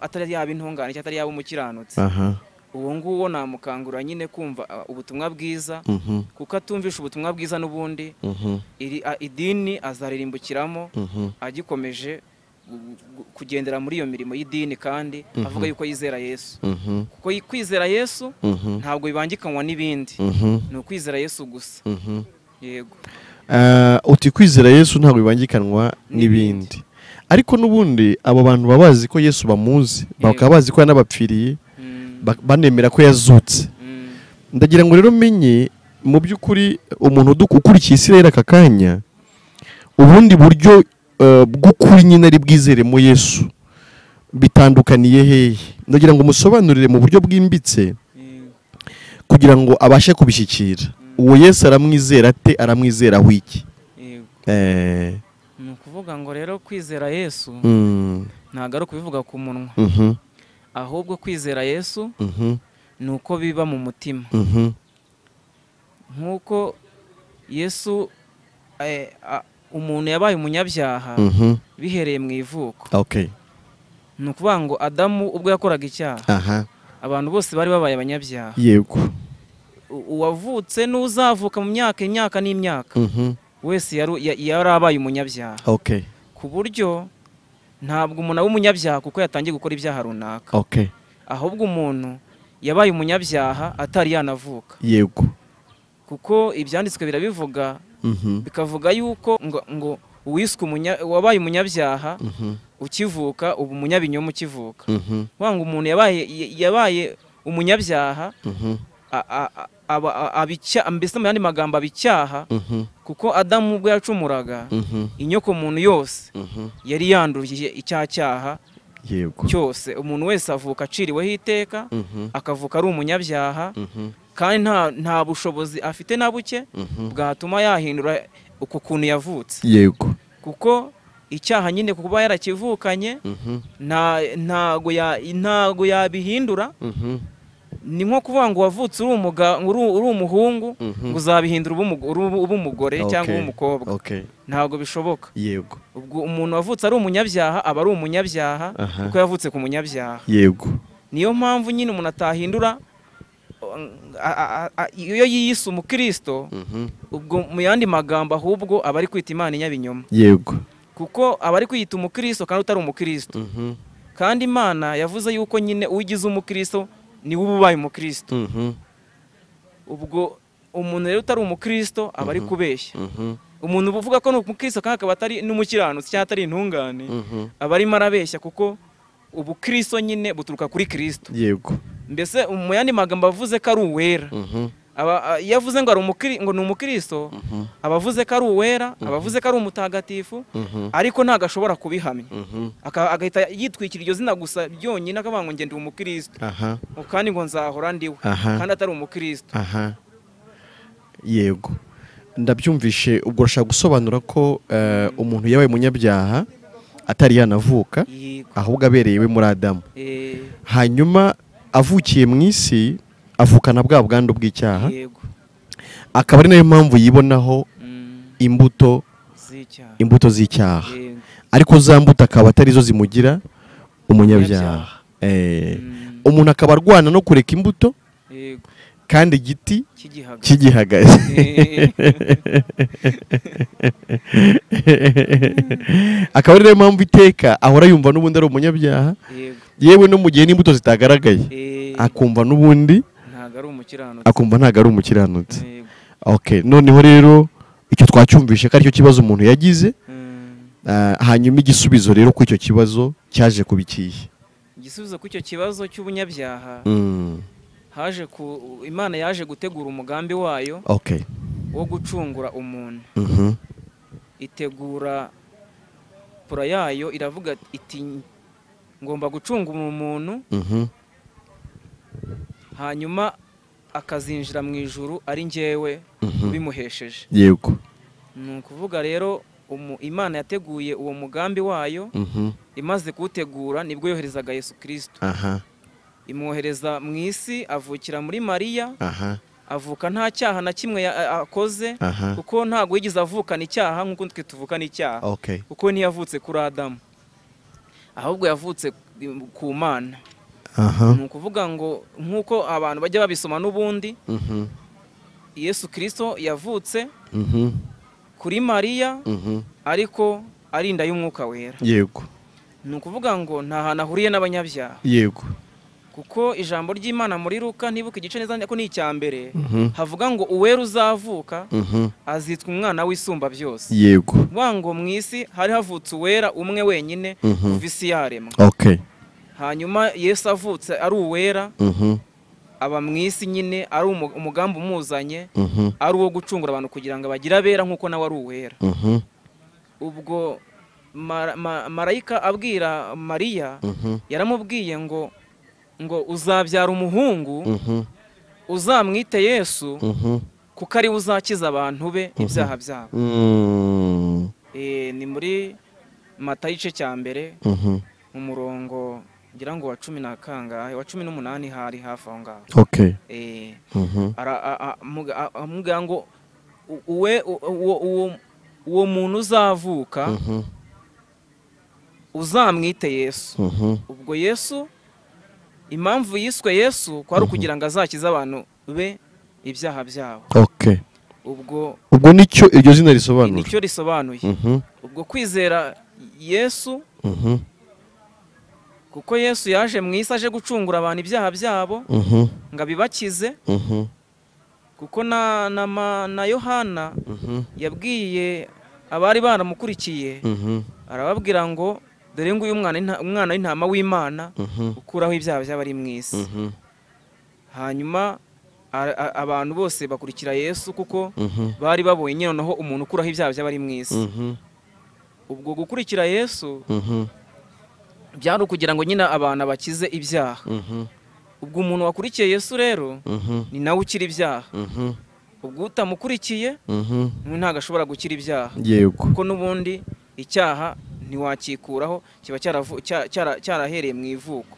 atari yaba intungane cyangwa atari yaba umukiranutsi, uwo nguwo namukangura nyine kumva ubutumwa bwiza, kuko atumvisha ubutumwa bwiza n'ubundi idini azaririmbukiramo agikomeje kugendera muri iyo mirimo y'idini kandi avuga yuko yizera Yesu. Kuko kwizera Yesu ntabwo bibangikanywa n'ibindi, ni ukwizera Yesu gusa. Yego. Uti kwizera Yesu ntabwo bibangikanwa n'ibindi, ariko n'ubundi abo bantu babazi ko Yesu bamuzi, bakaba bazi ko yanabapfiriye, banemera ko yazutse. Ndagira ngo rero menye mu by'ukuri umuntu ukurikiye Isirayeli aka kanya, ubundi buryo bw'ukuri nyine ari bwizeremo Yesu bitandukaniye hehe? Ndagira ngo musobanurire mu buryo bwimbitse kugira ngo abashe kubishyikira. Uwo Yesu aramwizera ate? Aramwizera aho iki? Ni ukuvuga ngo rero kwizera Yesu ntabwo ari ukubivuga ku munwa, ahubwo kwizera Yesu ni uko biba mu mutima. Nk'uko Yesu umuntu yabaye umunyabyaha bihereye mu ivuko. Ni ukuvuga ngo Adamu ubwo yakoraga icyaha, abantu bose bari babaye abanyabyaha. Yego. Uwavutse n'uzavuka mu myaka imyaka n'imyaka wese yari abaye umunyabyaha. Ku buryo ntabwo umuntu aba umunyabyaha kuko yatangiye gukora ibyaha runaka. Ahubwo umuntu yabaye umunyabyaha atari yanavuka. Yego. Kuko ibyanditswe birabivuga, bikavuga yuko ngo uwiswe wabaye umunyabyaha ukivuka, ubu umunyabinyoma ukivuka. Wanga umuntu yabaye umunyabyaha mbese mu yandi magambo abicyaha, kuko Adamu ubwo yacumuraga inyoko muntu yose yari yanduriye icyaha cyose. Umuntu wese avuka aciriweho iteka, akavuka ari umunyabyaha, kandi nta bushobozi afite na buke bwatuma yahindura uko kuntu yavutse. Yego. Kuko icyaha nyine kuba yarakivukanye ntago yabihindura. Ni nko kuvuga ngo wavutse uri umuhungu ngo uzabihindura ube umugore cyangwa ube umukobwa, ntabwo bishoboka. Yego. Ubwo umuntu wavutse ari umunyabyaha aba ari umunyabyaha kuko yavutse ku munyabyaha. Yego. Niyo mpamvu nyine umuntu atahindura iyo yiyise umukristo, ubwo mu yandi magambo ahubwo aba ari kwita Imana inyabinyoma. Yego. Kuko aba ari kwiyita umukristo kandi utari umukristo. Kandi Imana yavuze yuko nyine ugize umukristo ni we ubaye umukristo. Ubwo Umuntu rero utari umukristo aba ari kubeshya. Umuntu uvuga ko ni umukristo kandi akaba atari n'umukiranutsi cyangwa atari intungane, aba arimo arabeshya, kuko ubukristo nyine buturuka kuri Kristo. Yego. Mbese mu yandi magambo avuze ko ari uwera. Iyo avuze ngo ngo ni umukristo, aba avuze ko ari uwera, aba avuze ko ari umutagatifu, ariko ntabwo ashobora kubihamya. Agahita yitwikira iryo zina gusa byonyine, akavuga ngo ndi umukristo, kandi ngo nzahora ndiwe, kandi atari umukristo. Yego, ndabyumvishe. Ubwo urashaka gusobanura ko umuntu yabaye umunyabyaha atari yanavuka, ahubwo abereye iwe muri Adamu. Hanyuma avukiye mu isi avukana bwa bwandu bw'icyaha, akaba ari nayo mpamvu yibonaho imbuto z'icyaha, ariko za mbuto akaba atari zo zimugira umunyabyaha. Umuntu akaba arwana no kureka imbuto, kandi igiti kigihagaze. Akaba ari nayo mpamvu iteka ahora yumva n'ubundi ari umunyabyaha, yewe no mu gihe n'imbuto zitagaragaye akumva n'ubundi akumva ntabwo ari umukiranutsi. Okay, noneho rero icyo twacyumvishe ko aricyo kibazo umuntu yagize. Hanyuma igisubizo rero ku icyo kibazo cyaje kuba ikihe? Igisubizo ku icyo kibazo cy'ubunyabyaha, haje ku Imana yaje gutegura umugambi wayo wo gucungura umuntu. Itegura pura yayo iravuga iti ngomba gucungura umuntu, hanyuma akazinjira mu ijuru ari njyewe ubimuhesheje. Yego. Ni ukuvuga rero Imana yateguye uwo mugambi wayo, imaze kuwutegura nibwo yoherezaga Yesu Kristo. Imwohereza mu isi, avukira muri Mariya, avuka nta cyaha na kimwe akoze, kuko ntago yigeze avukana icyaha nk'uko twe tuvukana icyaha, kuko ntiyavutse kuri Adamu, ahubwo yavutse ku Mana. Ni ukuvuga ngo nk'uko abantu bajya babisoma n'ubundi, Yesu Kristo yavutse kuri Mariya, ariko ari inda y'umwuka wera. Yego. Ni ukuvuga ngo nta hantu ahuriye n'abanyabyaha. Yego. Kuko ijambo ry'Imana muri Luka, ntibuka igice neza ko ni icya mbere, havuga ngo uwera uzavuka azitwa umwana w'isumba byose. Yego. Ngo mu isi hari havutse uwera umwe wenyine kuva isi yaremwa. Hanyuma Yesu avutse ari uwera, aba mu isi nyine ari umugambi umuzanye, ari uwo gucungura abantu kugira ngo bagire abera nk'uko nawe ari uwera. Ubwo marayika abwira Mariya, yaramubwiye ngo uzabyara umuhungu, uzamwite Yesu, kuko ari we uzakiza abantu be ibyaha byabo. Ni muri Matayo igice cya mbere, mu murongo ngira ngo wa 10 na kangahe, wa 18 hari hafi aho ngaho. Amubwira ngo uwo muntu uzavuka uzamwite Yesu. Ubwo Yesu, impamvu yiswe Yesu kwari ukugira ngo azakize abantu be ibyaha byabo. Ubwo nicyo iryo zina risobanura. Nicyo risobanuye. Ubwo kwizera Yesu, kuko Yesu yaje mu isi aje gucungura abantu ibyaha byabo, ngo abibakize. Kuko na Yohana yabwiye abari baramukurikiye, arababwira ngo dore nguyu umwana w'intama w'Imana ukuraho ibyaha by'abari mu isi. Hanyuma abantu bose bakurikira Yesu, kuko bari babonye noneho umuntu ukuraho ibyaha by'abari mu isi. Ubwo gukurikira Yesu byari ukugira ngo nyine abantu bakize ibyaha. Ubwo umuntu wakurikiye Yesu rero ni nawe ukira ibyaha. Ubwo utamukurikiye ntabwo ashobora gukira ibyaha. Yego. Kuko n'ubundi icyaha ntiwakikuraho, kiba cyarahereye mu ivuko,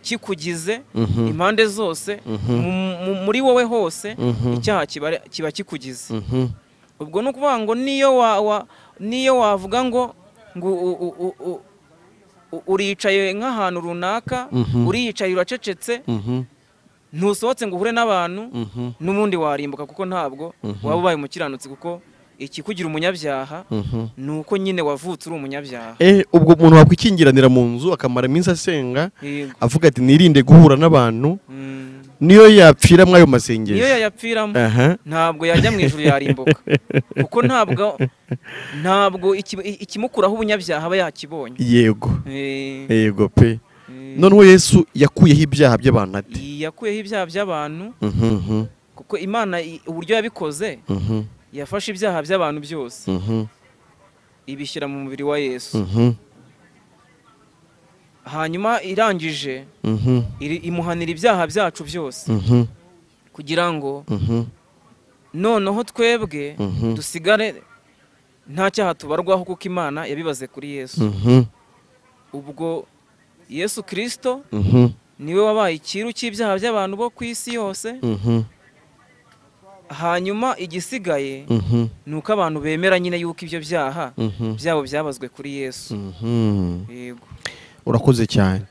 kikugize impande zose, muri wowe hose icyaha kiba kikugize. Ubwo ni ukuvuga ngo niyo wavuga ngo uricaye nk'ahantu runaka, uriyicaye uracecetse, ntusohotse ngo uhure n'abantu, n'ubundi warimbuka, kuko ntabwo waba ubaye umukiranutsi, kuko ikikugira umunyabyaha ni uko nyine wavutse uri umunyabyaha. Ubwo umuntu wakwikingiranira mu nzu akamara iminsi asenga avuga ati nirinde guhura n'abantu, Niyo yapfira muri ayo masengesho, niyo yayapfiramo ntabwo yajya mu ijuru, yarimbuka, kuko ntabwo ikimukuraho ubunyabyaha aba yakibonye. Yego. Yego pe. Noneho Yesu yakuyeho ibyaha by'abantu ate? Yakuyeho ibyaha by'abantu kuko Imana uburyo yabikoze, yafashe ibyaha by'abantu byose ibishyira mu mubiri wa Yesu. Hanyuma irangije imuhanira ibyaha byacu byose, kugira ngo noneho twebwe dusigare nta cyaha tubarwaho, kuko Imana yabibaze kuri Yesu. Ubwo Yesu Kristo niwe wabaye ikiru cy'ibyaha by'abantu bo ku isi yose. Hanyuma igisigaye ni uko abantu bemera nyine yuko ibyo byaha byabo byabazwe kuri Yesu. Yego. Urakoze cyane.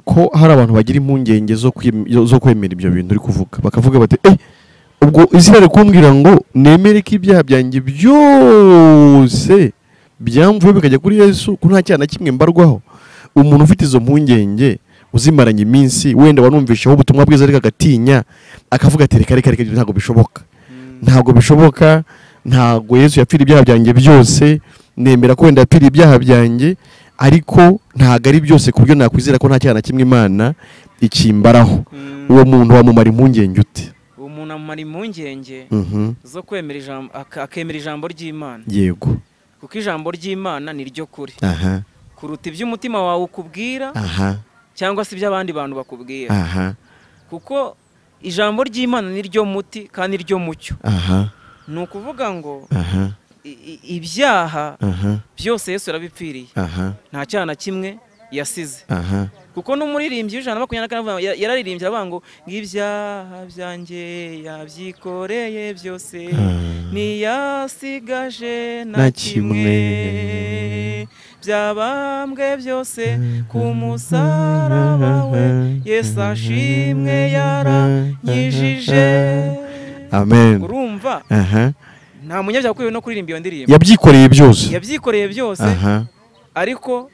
Ko hari abantu bagira impungenge zo kwemera ibyo bintu uri kuvuga, bakavuga bati ubwo izina rikumbwira ngo nemere ko ibyaha byanjye byose byamvuye bikajya kuri Yesu, ko nta cyaha na kimwe mbarwaho. Umuntu ufite izo mpungenge uzimaranye iminsi, wenda wanumvisheho ubutumwa bwiza ariko agatinya, akavuga ati reka reka reka, ntabwo bishoboka, ntabwo bishoboka, ntabwo Yesu yapfira ibyaha byanjye byose, nemera ko wenda yapfira ibyaha byanjye ariko ntabwo ari byose ku buryo nakwizera ko nta cyaha na kimwe Imana ikimbaraho. Uwo muntu wamumara impungenge ute? Uwo muntu amumara impungenge zo kwemera ijambo, akemera ijambo ry'Imana. Yego. Kuko ijambo ry'Imana ni ryo kuri. Kuruta ibyo umutima wawe ukubwira, cyangwa se iby'abandi bantu bakubwira. Kuko ijambo ry'Imana ni ryo muti kandi ryo mucyo. Ni ukuvuga ngo ibyaha byose Yesu yarabipfiriye, nta cyaha na kimwe yasize. Kuko n'umuririmbyi w'124 yararirimbye avuga ngo ibyaha byanjye yabyikoreye byose, ntiyasigaje na kimwe, byabambwe byose ku musaraba we, Yesu ashimwe yaranyijije. Amen. Urumva? Nta munyabyaha ukwiye no kuririmba iyo ndirimbo. Yabyikoreye byose. Yabyikoreye byose. Ariko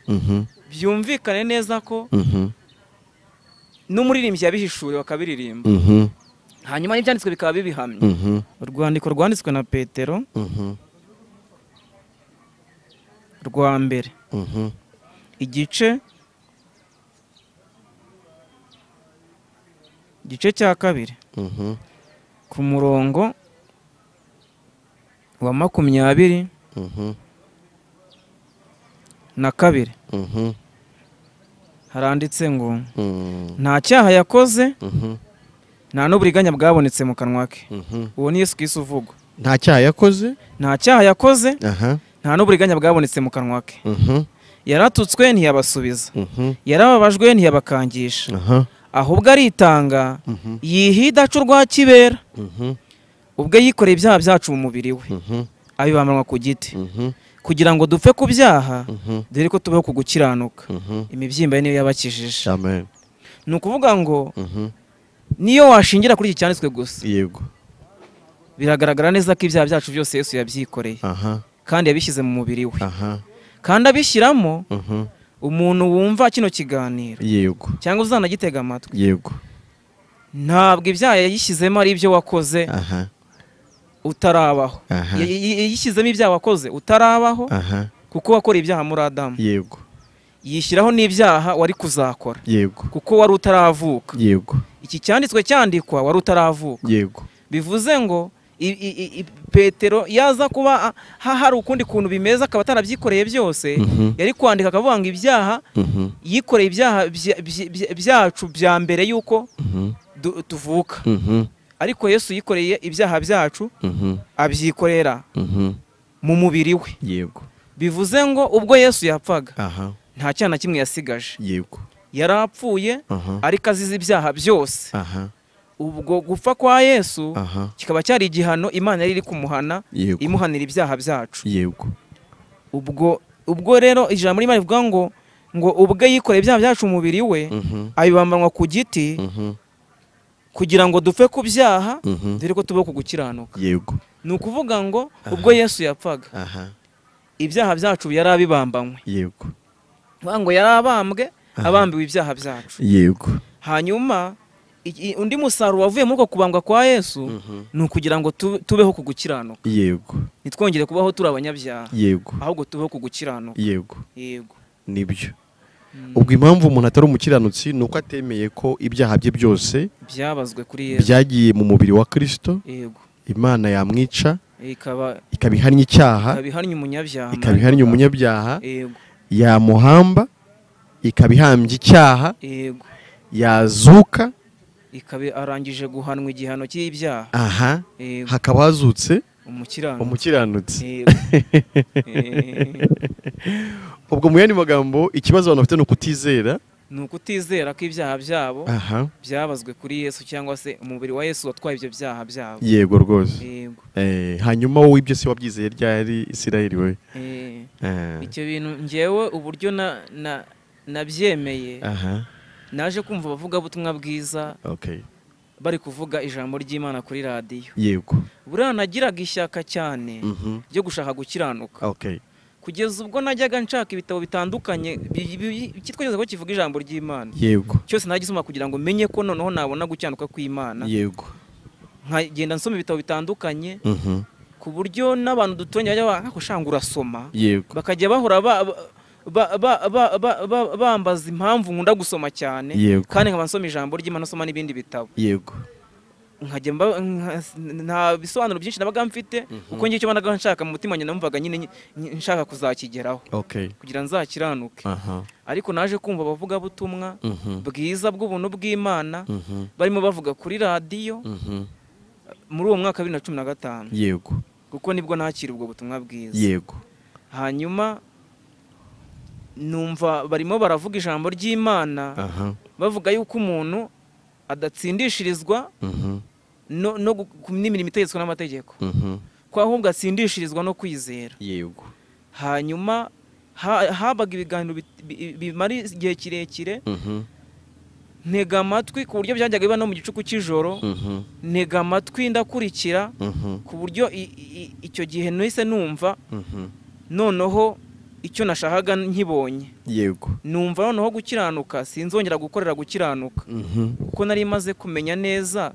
byumvikane neza ko n'umuririmbyi yabihishuriwe akabiririmba. Hanyuma n'ibyanditswe bikaba bibihamye. Urwandiko rwanditswe na Petero rwa mbere, igice cya 2 ku murongo wa 22 haranditse ngo nta cyaha yakoze, nta n'uburiganya bwabonetse mu kanwa ke. Uwo ni Yesu Kristo uvugwa. Nta cyaha yakoze, nta cyaha yakoze, nta n'uburiganya bwabonetse mu kanwa ke. Yaratutswe ntiyabasubiza, yarababajwe ntiyabakangisha, ahubwo aritanga yihida aca kibera, ubwe yikoreye ibyaha byacu mu mubiri we, abibamanwa ku giti, kugira ngo dupfe ku byaha, dore ko tubeho ku gukiranuka. Imibyimba ye niyo yabakijije. Amen. Ni ukuvuga ngo niyo washingira kuri iki cyanditswe gusa, yego, biragaragara neza ko ibyaha byacu byose Yesu yabyikoreye, kandi yabishyize mu mubiri we, kandi abishyiramo. Umuntu wumva kino kiganiro, yego, cyangwa uzanagitega amatwi, yego, ntabwo ibyaha yayishyizemo ari ibyo wakoze utarabaho. Yishyizemo ibyaha wakoze utarabaho, kuko wakora ibyaha muri Adamu. Yego. Yishyiraho n'ibyaha wari kuzakora, yego, kuko wari utaravuka. Yego. Iki cyanditswe cyandikwa wari utaravuka. Yego. Bivuze ngo Petero yaza kuba hari ukundi kuntu bimeze akaba atarabyikoreye byose, yari kwandika akavuga ngo ibyaha yikoreye ibyaha byacu bya mbere yuko tuvuka. Ariko Yesu yikoreye ibyaha byacu abyikorera mu mubiri we. Yego. Bivuze ngo ubwo Yesu yapfaga nta cyaha na kimwe yasigaje. Yego. Yarapfuye ariko azize ibyaha byose. Ubwo gupfa kwa Yesu kikaba cyari igihano Imana yari iri kumuhana, imuhanira ibyaha byacu. Yego. Ubwo rero ijambo ry'Imana rivuga ngo ubwe yikoreye ibyaha byacu mu mubiri we, abibambanwa ku giti, kugira ngo dupfe ku byaha, dore ko tubeho ku gukiranuka. Yego. Ni ukuvuga ngo ubwo Yesu yapfaga, ibyaha byacu yari abibambanywe. Yego. Ngo yari abambwe, abambiwe ibyaha byacu. Yego. Hanyuma Undi musaruro wavuye muri uko kubambwa kwa Yesu ni ukugira ngo tubeho ku gukiranuka. Yego. Nitwongere kubaho turi abanyabyaha. Yego. Ahubwo tubeho ku gukiranuka. Yego. Yego. Nibyo. Ubwo impamvu umuntu atari umukiranutsi ni uko atemeye ko ibyaha bye byose byabazwe kuri Yesu, byagiye mu mubiri wa Kristo. Yego. Imana yamwica ikaba ikabihannye icyaha, ikabihannye umunyabyaha, Yego. Yamuhamba ikabihambye icyaha. Yego. Yazuka ikaba arangije guhanwa igihano cy'ibyaha. Aha. Hakaba hazutse umukiranutsi. Yego. Ubwo mu yandi magambo ikibazo abantu bafite ni ukutizera, ni ukutizera ko ibyaha byabo byabazwe kuri Yesu, cyangwa se umubiri wa Yesu watwaye ibyo byaha byabo. Yego rwose. Yego. Hanyuma wowe ibyo se wabyizeye ryari Isirayeli we? Icyo bintu ngewe uburyo nabyemeye, naje kumva abavuga butumwa bwiza bari kuvuga ijambo ry'Imana kuri radiyo. Yego. Buriya nagiraga ishyaka cyane ryo gushaka gukiranuka. Kugeza ubwo najyaga nshaka ibitabo bitandukanye cyitwa ko kivuga ijambo ry'Imana. Yego. Cyose nagisoma kugira ngo menye ko noneho nabona gukiranuka kw'Imana. Yego. Nkagenda nsoma ibitabo bitandukanye ku buryo n'abantu dutonye bajya bakakushanga urasoma. Yego. Bakajya bahora bambaza impamvu nkunda gusoma cyane, kandi nkaba nsoma ijambo ry'Imana, nsoma n'ibindi bitabo. Yego. Nkajya nta bisobanuro byinshi nabaga mfite, kuko ngiye icyo banaga nshaka mu mutima numvaga nyine nshaka kuzakigeraho, kugira nzakiranuke. Ariko naje kumva abavuga butumwa bwiza bw'ubuntu bw'Imana barimo bavuga kuri radiyo muri uwo mwaka 2015. Yego. Kuko nibwo nakira ubwo butumwa bwiza. Yego. Hanyuma numva barimo baravuga ijambo ry'Imana, bavuga yuko umuntu adatsindishirizwa no n'imirimo itegetswe n'amategeko, ko ahubwo atsindishirizwa no kwizera. Yego. Hanyuma habaga ibiganiro bimara igihe kirekire, ntega amatwi ku buryo byajyaga biba no mu gicuku cy'ijoro, ntega amatwi ndakurikira ku buryo icyo gihe nahise numva noneho icyo nashakaga nkibonye. Yego. Numva noneho gukiranuka sinzongera gukorera gukiranuka, kuko nari maze kumenya neza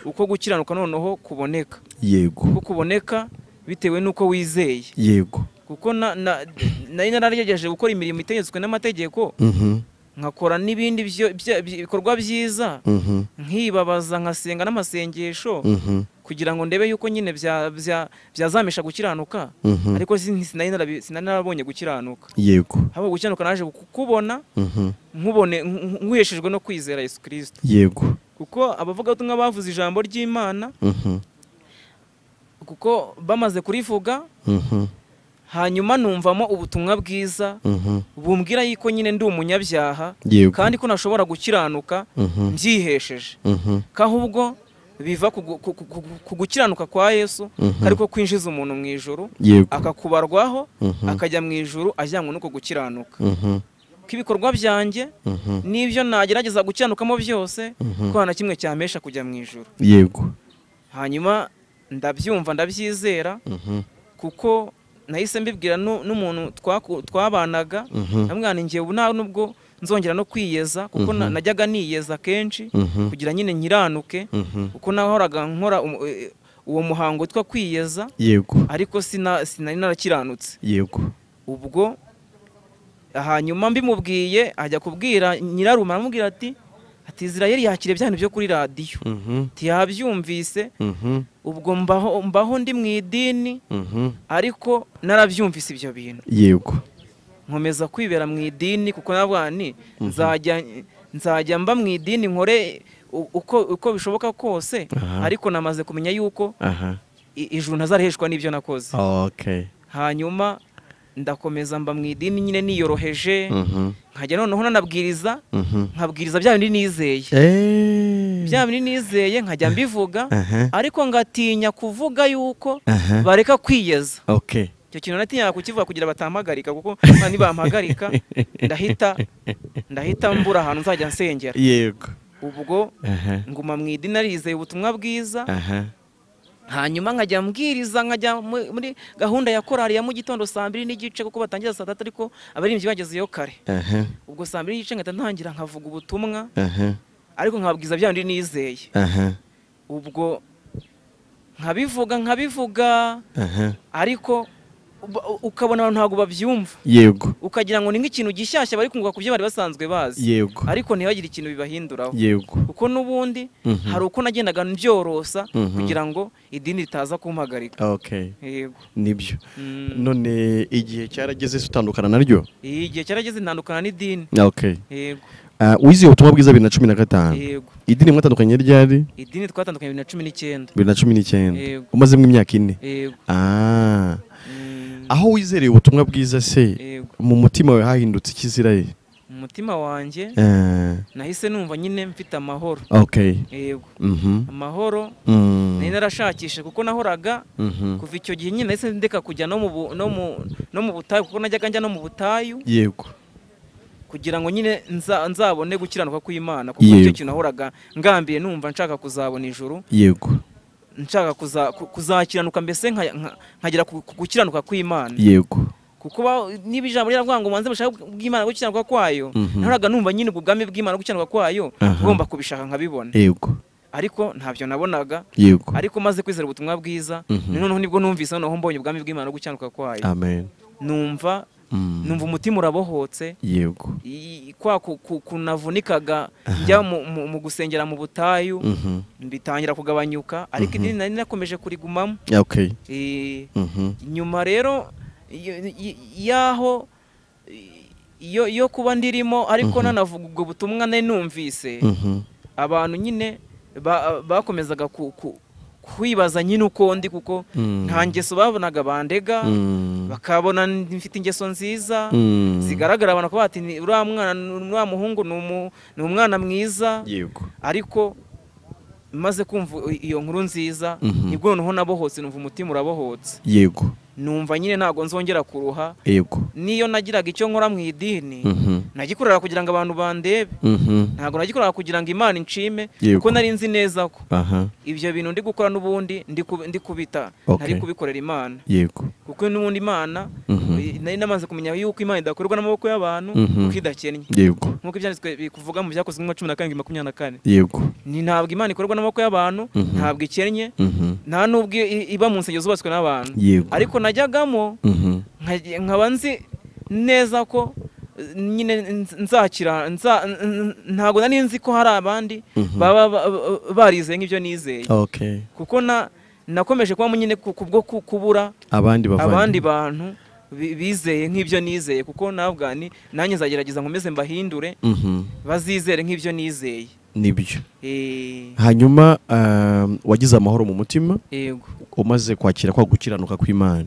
uko gukiranuka noneho kuboneka. Yego. Kuko kuboneka bitewe nuko wizeye. Yego. Kuko nari naragerageje gukora imirimo itegetswe n'amategeko, nkakora n'ibindi bikorwa byiza, nkibabaza nkasenga n'amasengesho kugira ngo ndebe yuko nyine byazamisha gukiranuka, ariko sinari narabonye gukiranuka. Yego. Haba gukiranuka naje kukubona nkubone nkuheshejwe no kwizera Yesu Kristo. Yego. Kuko abavuga ubutumwa bavuze ijambo ry'Imana, kuko bamaze kurivuga, hanyuma numvamo ubutumwa bwiza bumbwira yuko nyine ndi umunyabyaha, kandi ko nashobora gukiranuka mbyihesheje, kahubwo biva ku gukiranuka kwa Yesu, ariko kwinjiza umuntu mu ijuru, akakubarwaho akajya mu ijuru ajyanwe n'uko gukiranuka. K'ibikorwa byanjye n'ibyo nagerageza gukiranukamo byose, ko nta kimwe cyamesha kujya mu ijuru. Yego. Hanyuma ndabyumva ndabyizera, kuko nahise mbibwira n'umuntu twabanaga, namwana ngiye ubu nta nubwo nzongera no kwiyeza, kuko najyaga niyeza kenshi kugira nyine nkiranuke, kuko nahoraga nkora uwo muhango witwa kwiyeza. Yego. Ariko sinari narakiranutse. Yego. Ubwo hanyuma mbimubwiye ajya kubwira nyirarume, aramubwira ati Israel yakire bya bintu byo kuri radiyo, ntiyabyumvise. Ubwo mbaho ndi mu idini, ariko narabyumvise ibyo bintu. Yego. Nkomeza kwibera mu idini, kuko navuga nti nzajya mba mu idini nkore uko bishoboka kose, ariko namaze kumenya yuko ijuru ntazariheshwa n'ibyo nakoze. Hanyuma ndakomeza mba mu idini nyine niyoroheje, nkajya noneho nanabwiriza, nkabwiriza bya bindi nizeye, bya bindi nizeye nkajya mbivuga, ariko ngatinya kuvuga yuko bareka kwiyeza. Icyo kintu natinyaga kukivuga kugira batampagarika, kuko nibampagarika ndahita mbura ahantu nzajya nsengera. Yego. Ubwo nguma mu idini narizeye ubutumwa bwiza, hanyuma nkajya mbwiriza, nkajya muri gahunda ya korali ya mu gitondo saa 2:15, kuko batangira saa 3 ariko abaririmbyi bagezeyo kare. Ubwo saa 2:15 ngahita ntangira nkavuga ubutumwa. Ariko nkababwiza bya ndi nizeye. Ubwo nkabivuga ariko ukabona abantu ntabwo babyumva. Yego. Ukagira ngo ni nk'ikintu gishyashya bari kunguka ku byo bari basanzwe bazi. Yego. Ariko ntibagire ikintu bibahinduraho. Yego. Kuko n'ubundi hari uko nagendaga mbyorosa kugira ngo idini ritaza kumpagarika. Okay. Yego. Nibyo. None igihe cyarageze utandukana naryo? Igihe cyarageze ntandukana n'idini. Okay. Yego. Wizeye ubutumwa bwiza 2015. Yego. Idini mwatandukanye ryari? Idini twatandukanye 2019. 2019. Yego. Umazemo imyaka 4. Yego. Aho wizereye ubutumwa bwiza se mu mutima wawe hahindutse iki Israel? Mu mutima wanjye nahise numva nyine mfite amahoro. Okay. Yego. Amahoro nari narashakishe kuko nahoraga kuva icyo gihe nyine nahise ndeka kujya no mu butayu kuko najyaga njya no mu butayu. Yego. Kugira ngo nyine nzabone gukiranuka kw'Imana kuko icyo kintu nahoraga ngambiye numva nshaka kuzabona ijuru. Yego. Nshaka kuzakiranuka mbese nkagera ku gukiranuka kw'Imana. Yego. Kuko niba ijambo riravuga ngo manze mushaka bw'Imana gukiranuka kwayo, nahoraga numva nyine ubwami bw'Imana gukiranuka kwayo ngomba kubishaka nkabibona. Yego. Ariko ntabyo nabonaga. Yego. Ariko maze kwizera ubutumwa bwiza, noneho nibwo numvise noneho mbonye ubwami bw'Imana gukiranuka kwayo. Amen. Numva umutima urabohotse. Yego. Kwa kunavunikaga njya mu gusengera mu butayu mbitangira kugabanyuka, ariko idini nari nakomeje kurigumamo. Okay. Nyuma rero yaho yo kuba ndirimo ariko nanavuga ubwo butumwa nari numvise, abantu nyine bakomezaga kwibaza nyine uko ndi kuko nta ngeso babonaga bandega, bakabona mfite ingeso nziza zigaragara, abantu ko bati uriya mwana uriya muhungu ni umwana mwiza. Yego. Ariko maze kumva iyo nkuru nziza nibwo noneho nabohotse, numva umutima urabohotse. Yego. Numva nyine ntago nzongera kuruha. Yego. Niyo nagiraga icyo nkora mu idini nagikorera kugira ngo abantu bandebe, ntago nagikorera kugira ngo Imana inshime, kuko nari nzi neza ko ibyo bintu ndi gukora n'ubundi ndi kubita ntari kubikorera Imana. Yego. Kuko n'ubundi Imana nari namaze kumenya yuko Imana idakorwa n'amaboko y'abantu kuko idakennye. Yego. Nkuko ibyanditswe bikuvuga mu Byakozwe 17:24. Yego. Ni ntabwo Imana ikorwa n'amaboko y'abantu, ntabwo ikennye, nta nubwo iba mu nsengero zubatswe n'abantu. Ariko najyagamo nkaba nzi neza ko nyine nzakira, ntago nari nzi ko hari abandi baba barizeye nk'ibyo nizeye. Okay. Kuko nakomeje kuba nyine kubwo kubura abandi bantu bizeye nk'ibyo nizeye, kuko nabwa ni nanjye nzagerageza nkomeze mbahindure bazizere nk'ibyo nizeye. Nibyo. Hanyuma wagize amahoro mu mutima. Yego. Umaze kwakira kwa gukiranuka kw'Imana.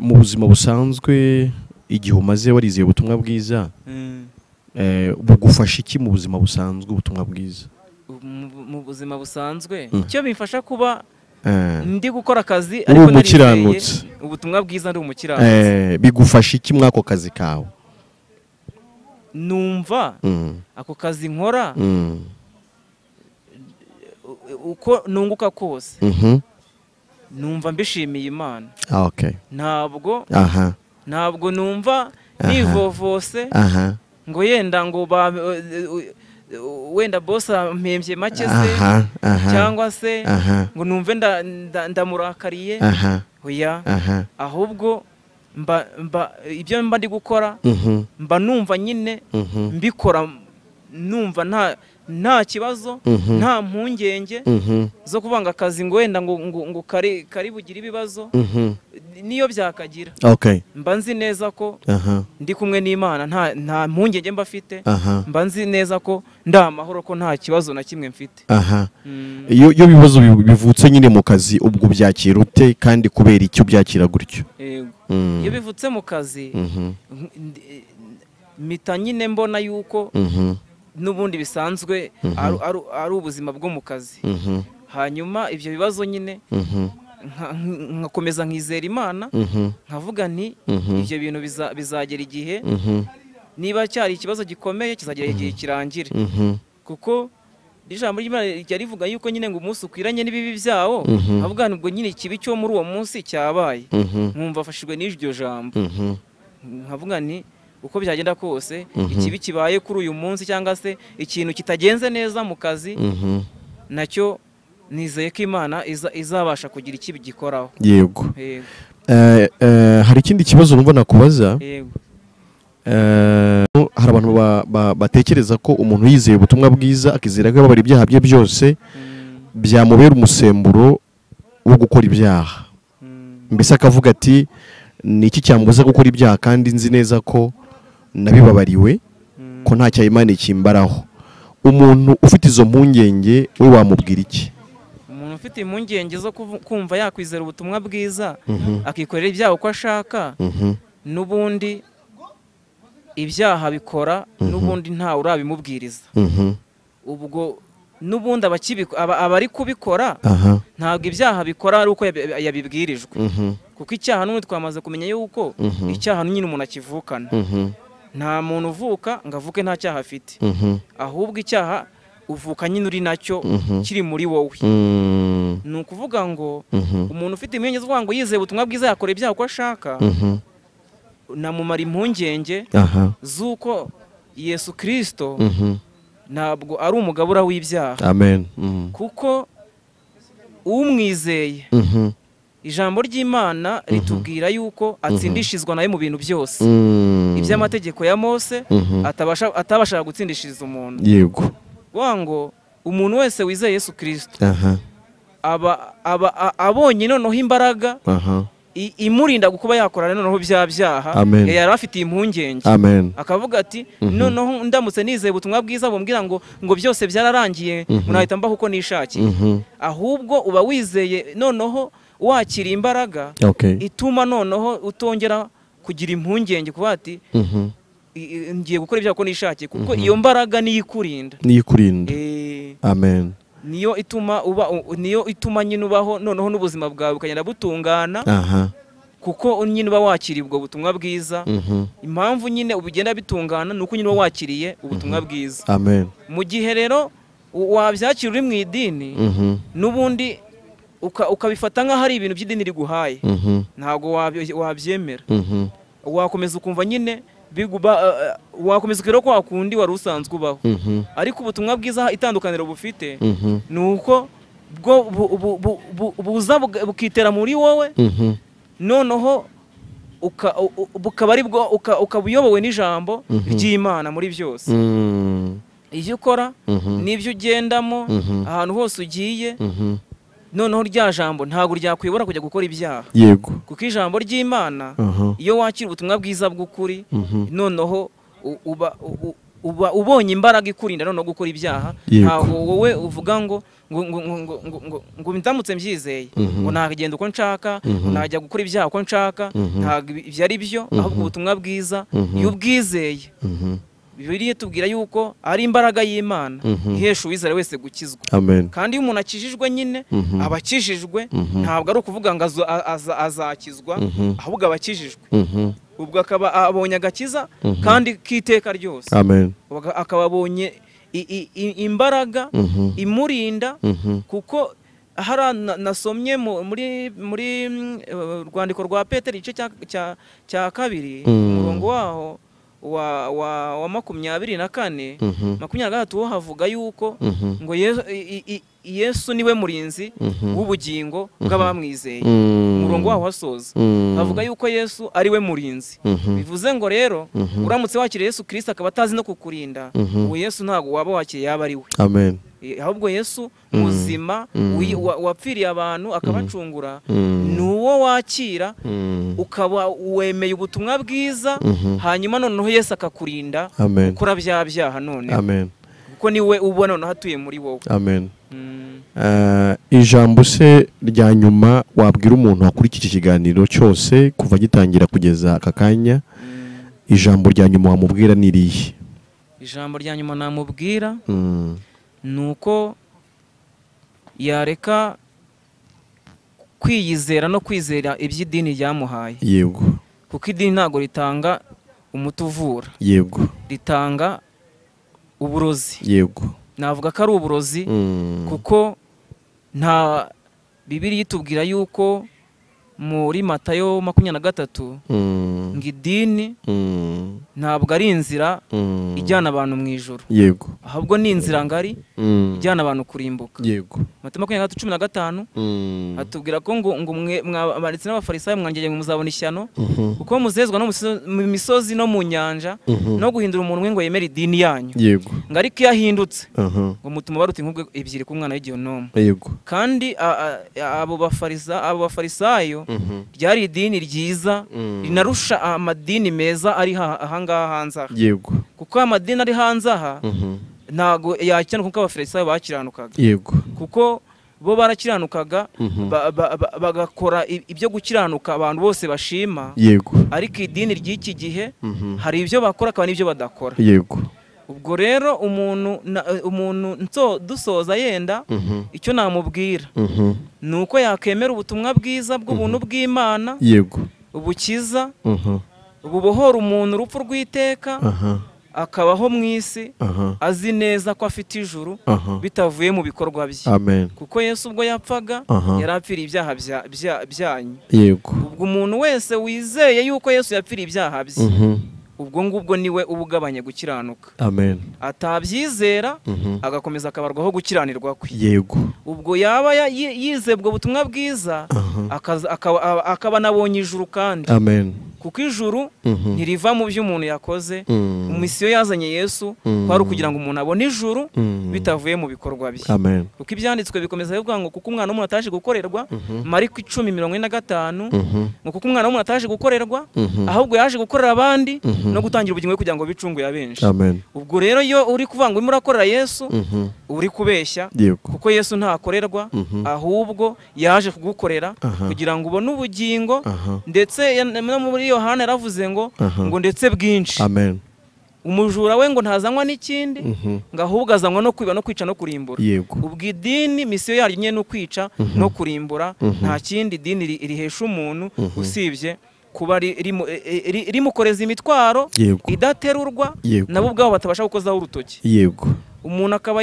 Mu buzima busanzwe igihe umaze warizeye ubutumwa bwiza, bugufasha iki mu buzima busanzwe ubutumwa bwiza? Mu buzima busanzwe icyo bimfasha kuba ndi gukora akazi ariko narizeye ubutumwa bwiza ndi umukiranutsi. Bigufasha iki mwako kazi kawe? Numva ako kazi nkora uko nunguka kose numva mbishimiye Imana. Okay. Ntabwo ntabwo numva nivovose ngo yenda ngo wenda boss ampembye make se cyangwa se ngo numve ndamurakariye. Oya, ahubwo mba ibyo mba ndi gukora mba numva nyine mbikora numva nta kibazo, nta mpungenge zo kubanga akazi ngo wenda ngo kari bugira ibibazo, niyo byakagira. Okay. Mba nzi neza ko ndi kumwe n'Imana, nta mpungenge mba mfite, mba nzi neza ko nda amahoro, ko nta kibazo na kimwe mfite. Iyo bibazo bivutse nyine mu kazi ubwo byakira ute kandi kubera icyo byakira gutyo? Yego. Iyo bivutse mu kazi mpita nyine mbona yuko n'ubundi bisanzwe ari ubuzima bwo mu kazi. Hanyuma ibyo bibazo nyine nkakomeza nkizera Imana, nkavuga nti ibyo bintu bizagera igihe, niba cyari ikibazo gikomeye kizagera igihe kirangire. Kuko ijambo ry'Imana rijya rivuga yuko nyine ngo umunsi ukwiranye n'ibibi byawo, nkavuga nti ubwo nyine ikibi cyo muri uwo munsi cyabaye, nkumva afashijwe n'iryo jambo, nkavuga nti Uko byagenda kose, ikibi kibaye kuri uyu munsi cyangwa se ikintu kitagenze neza mu kazi, nacyo nizeye ko Imana izabasha kugira ikibi gikoraho. Yego. Hari ikindi kibazo numva nakubaza. Yego. Hari abantu batekereza ko umuntu yizeye ubutumwa bwiza akizera ko yababara ibyaha bye byose byamubera umusemburo wo gukora ibyaha. Mbese akavuga ati ni iki cyambuza gukora ibyaha kandi nzi neza ko nabibabariwe, ko nta cya Imana ikimbaraho. Umuntu ufite izo mpungenge we wamubwira iki? Umuntu ufite impungenge zo kumva yakwizera ubutumwa bwiza akikorera ibyaha uko ashaka, n'ubundi ibyaha bikora, n'ubundi nta urabimubwiriza. Ubwo n'ubundi abari kubikora ntabwo ibyaha bikora ari uko yabibwirijwe, kuko icyaha n'ubundi twamaze kumenya yuko icyaha nyine umuntu akivukana. Nta muntu uvuka ngo avuke nta cyaha afite, ahubwo icyaha uvuka nyine uri nacyo kiri muri wowe. Ni ukuvuga ngo umuntu ufite impungenge zo kuvuga ngo yizeye ubutumwa bwiza yakora ibyaha uko ashaka, namumara impungenge z'uko Yesu Kristo ntabwo ari umugabura w'ibyaha. Amen. Kuko umwizeye, ijambo ry'Imana ritubwira yuko atsindishizwa nawe mu bintu byose. Iby'amategeko ya Mose atabasha gutsindishiriza umuntu. Yego. Ngo umuntu wese wizeye Yesu Kristo aba abonye noneho imbaraga imurinda kuba yakora noneho bya byaha yari afite impungenge. Akavuga ati noneho ndamutse nizeye ubutumwa bwiza bumbwira ngo byose byararangiye, nahita mbaho uko nishakiye. Ahubwo uba wizeye noneho wakira imbaraga ituma noneho utongera kugira impungenge kuba ati ngiye gukora ibyaha uko nishakiye, kuko iyo mbaraga niyo ikurinda. Niyo ikurinda. Amen. Niyo ituma uba, niyo ituma nyine ubaho noneho n'ubuzima bwawe bukagenda butungana. Kuko nyine uba wakiriye ubwo butumwa bwiza. Impamvu nyine ubigenda bitungana nuko nyine uba wakiriye ubutumwa bwiza. Amen. Mu gihe rero wabyakira uri mu idini, n'ubundi ukabifata nkaho ari ibintu by'idini riguhaye, ntabwo wabyemera. Wakomeza ukumva nyine wakomeza ukira ko wakundi wari usanzwe ubaho. Ariko ubutumwa bwiza itandukaniro bufite ni uko bwo buza bukitera muri wowe, noneho bukaba ari bwo ukaba uyobowe n'ijambo ry'Imana muri byose. Ibyo ukora n'ibyo ugendamo, ahantu hose ugiye, noneho rya jambo ntabwo ryakwibora kujya gukora ibyaha. Yego. Kuko ijambo ry'Imana iyo wakira ubutumwa bwiza bw'ukuri, noneho uba ubonye imbaraga ikurinda noneho gukora ibyaha. Ntabwo wowe uvuga ngo ngo ndamutse mbyizeye ngo nagenda uko nshaka, najya gukora ibyaha uko nshaka, ntabwo ibyo ari byo. Ahubwo ubutumwa bwiza iyo ubwizeye, Bibiliya itubwira yuko ari imbaraga y'Imana ihesha uwizera wese gukizwa. Amen. Kandi iyo umuntu akijijwe nyine aba akijijwe, ntabwo ari ukuvuga ngo azakizwa, ahubwo aba akijijwe. Ubwo akaba abonye agakiza kandi k'iteka ryose. Amen. Akaba abonye imbaraga imurinda, kuko hari nasomye muri rwandiko rwa Petero igice cya kabiri, umurongo waho wa 24 23 havuga yuko ngo Yesu niwe murinzi w'ubugingo bw'abamwizeye. Umurongo waho wasoza havuga yuko Yesu ari we murinzi. Bivuze ngo rero uramutse wakiriye Yesu Kristo akaba atazi no kukurinda, uwo Yesu ntabwo waba wakiriye yaba ari we. Amen. Ahubwo Yesu muzima wapfiriye abantu akabacungura, ni uwo wakira ukaba wemeye ubutumwa bwiza, hanyuma noneho Yesu akakurinda gukora bya byaha none. Amen. Kuko niwe ubona noneho atuye muri wowe. Amen. Ijambo se rya nyuma wabwira umuntu wakurikije iki kiganiro cyose kuva gitangira kugeza aka kanya, ijambo rya nyuma wamubwira ni irihe? Ijambo rya nyuma namubwira nuko yareka kwiyizera no kwizera iby'idini ryamuhaye. Yego. Kuko idini ntago ritanga umuti uvura. Yego. Ritanga uburozi. Yego. Navuga ko ari uburozi, kuko nta Bibiliya itubwira yuko muri Matayo 23 Ngo idini ntabwo ari inzira ijyana abantu mu ijuru. Yego. Ahubwo ni inzira ngari ijyana abantu kurimbuka. Yego. Matayo 23:15 atubwira ko ngo mwabanditsi n'abafarisayo mwangeye muzabona ishyano, kuko muzezwa no mu misozi no mu nyanja no guhindura umuntu we ngo yemere idini yanyu. Yego. Ngo ariko iyo ahindutse ngo mutuma baruta inkubwe ebyiri ku mwana w'igihenomu. Yego. Kandi abo bafarisayo ryari idini ryiza rinarusha amadini meza ari ahangaha hanze aha. Yego. Kuko amadini ari hanze aha ntago yakiranuka kuko abafarisayo bakiranukaga. Yego. Kuko bo barakiranukaga bagakora ibyo gukiranuka abantu bose bashima. Yego. Ariko idini ry'iki gihe hari ibyo bakora akaba n'ibyo badakora. Yego. Ubwo rero umuntu dusoza yenda icyo namubwira ni uko yakemera ubutumwa bwiza bw'ubuntu bw'Imana. Yego. Ubukiza, bubohora umuntu urupfu rw'iteka, akabaho mu isi azi neza ko afite ijuru bitavuye mu bikorwa bye. Amen. Kuko Yesu ubwo yapfaga yari apfiriye ibyaha byanyu. Yego. Ubwo umuntu wese wizeye yuko Yesu yapfiriye ibyaha bye, ubwo ngubwo niwe ubugabanye gukiranuka. Amen. Atabyizera agakomeza akabarwaho gukiranirwa kwe. Yego. Ubwo yaba yize ubwo butumwa bwiza akaba nabonye ijuru kandi. Amen. Kuko ijuru ntiriva mu byo umuntu yakoze. Misiyo yazanye Yesu kwari ukugira ngo umuntu abone ijuru bitavuye mu bikorwa bye. Amen. Kuko ibyanditswe bikomeza bivuga ngo kuko umwana w'umuntu ataje gukorerwa, Mariko 10:45, ngo kuko umwana w'umuntu ataje gukorerwa, ahubwo yaje gukorera abandi no gutangira ubugingo kugira ngo bicunguye abenshi. Amen. Ubwo rero iyo uri kuvuga ngo urimo urakorera Yesu, uri kubeshya, kuko Yesu ntakorerwa, ahubwo yaje kugukorera kugira ngo ubone ubugingo. Ndetse no muri Yohana yaravuze ngo ngo ndetse bwinshi. Amen. Umujura we ngo ntazanywa n'ikindi, ngo ahubwo azanywa no kwiba no kwica no kurimbura. Ubwo idini misiyo yaryo nyine no kwica no kurimbura, nta kindi idini rihesha umuntu usibye kuba rimukoreza imitwaro idaterurwa, nabo ubwabo batabasha gukozaho urutoki. Yego. Umuntu akaba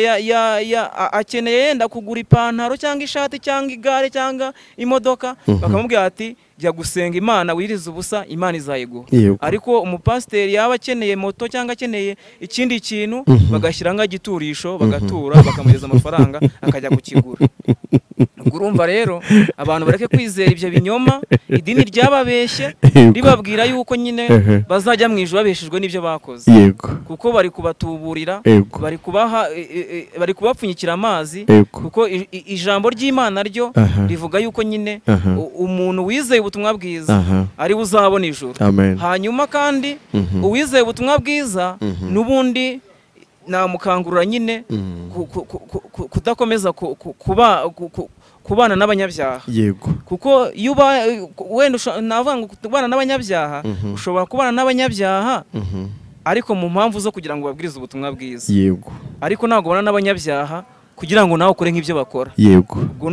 akeneye yenda kugura ipantaro cyangwa ishati cyangwa igare cyangwa imodoka, bakamubwira ati jya gusenga Imana wiriza ubusa, Imana izayiguha. Ariko umupasiteri yaba akeneye moto cyangwa akeneye ikindi kintu, bagashyira nk'igiturisho, bagatura, bakamuhereza amafaranga akajya kukigura. Ubwo urumva rero abantu bareke kwizera ibyo binyoma idini ryababeshye ribabwira yuko nyine bazajya mu ijuru babeshejwe n'ibyo bakoze. Yego. Kuko bari kubatuburira, bari kubaha, bari kubapfunyikira amazi. Kuko ijambo ry'Imana ryo rivuga yuko nyine umuntu wizeye ubutumwa bwiza ari uzabona ijuru. Hanyuma kandi uwizeye ubutumwa bwiza n'ubundi namukangurura nyine kudakomeza kubana n'abanyabyaha. Yego. Kuko iyo wenda navuga ngo kubana n'abanyabyaha, ushobora kubana n'abanyabyaha ariko mu mpamvu zo kugira ngo babwirize ubutumwa bwiza. Yego. Ariko ntabwo ubana n'abanyabyaha kugira ngo nawe ukore nk'ibyo bakora. Yego. Ubwo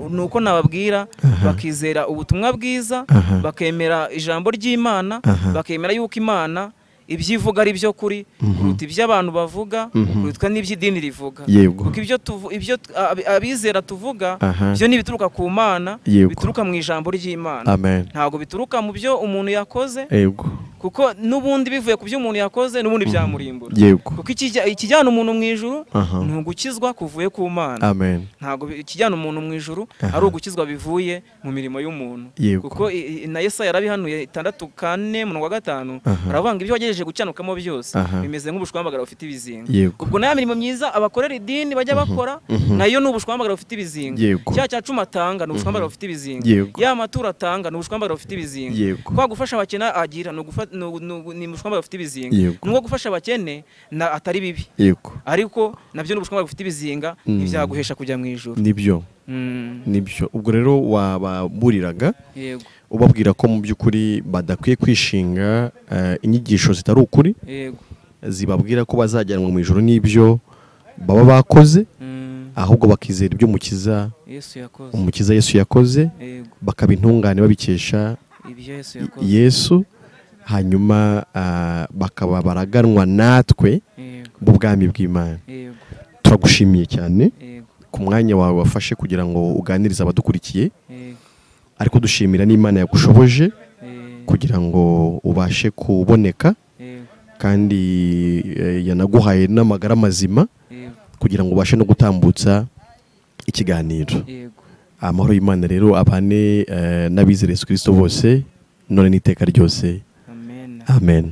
nuko nababwira bakizera ubutumwa bwiza, bakemera ijambo ry'Imana, bakemera yuko Imana ibyivuga ari byo kuri kuruta ibyo abantu bavuga, kuruta n'iby'idini rivuga. Kuko ibyo abizera tuvuga byo ni bituruka ku Mana, bituruka mu ijambo ry'Imana. Ntabwo bituruka mu byo umuntu yakoze. Yego. Kuko n'ubundi bivuye ku byo umuntu yakoze n'ubundi byamurimbura. Kuko ikijyana umuntu mu ijuru ni ugukizwa kuvuye ku Mana. Amen. Ntabwo ikijyana umuntu mu ijuru ari ugukizwa bivuye mu mirimo y'umuntu. Kuko na Yesaya yarabihanuye 6:4-5, aravuga ngo ibyo wagejeje gucanukamo byose bimeze nk'ubushwambagara bufite ibizinga. Ubwo nayo mirimo myiza abakorera idini bajya bakora nayo ni ubushwambagara bufite ibizinga. Cya cya cumi atanga ni ubushwambagara bufite ibizinga. Ya maturo atanga ni ubushwambagara bufite ibizinga. Kwa gufasha abakene agira ni ubushwambagara bufite ibizinga. Nubwo gufasha abakene atari bibi, ariko nabyo ni ubushwambagara bufite ibizinga, ntibyaguhesha kujya mu ijuru. Nibyo. Nibyo. Ubwo rero wababuriraga ubabwira ko mu by'ukuri badakwiye kwishinga inyigisho zitari ukuri, zibabwira ko bazajyanwa mu ijuru n'ibyo baba bakoze, ahubwo bakizera ibyo Umukiza Yesu yakoze, bakaba intungane babikesha Yesu, hanyuma bakaba baraganwa natwe mu bwami bw'Imana. Turagushimiye cyane ku mwanya wawe wafashe kugira ngo uganirize abadukurikiye, ariko dushimira n'Imana yagushoboje Kugira ngo ubashe kuboneka, kandi yanaguhaye n'amagara mazima kugira ngo ubashe no gutambutsa ikiganiro. Amahoro y'Imana rero abane n'abizera Yesu Kristo bose none n'iteka ryose. Amen. Amen.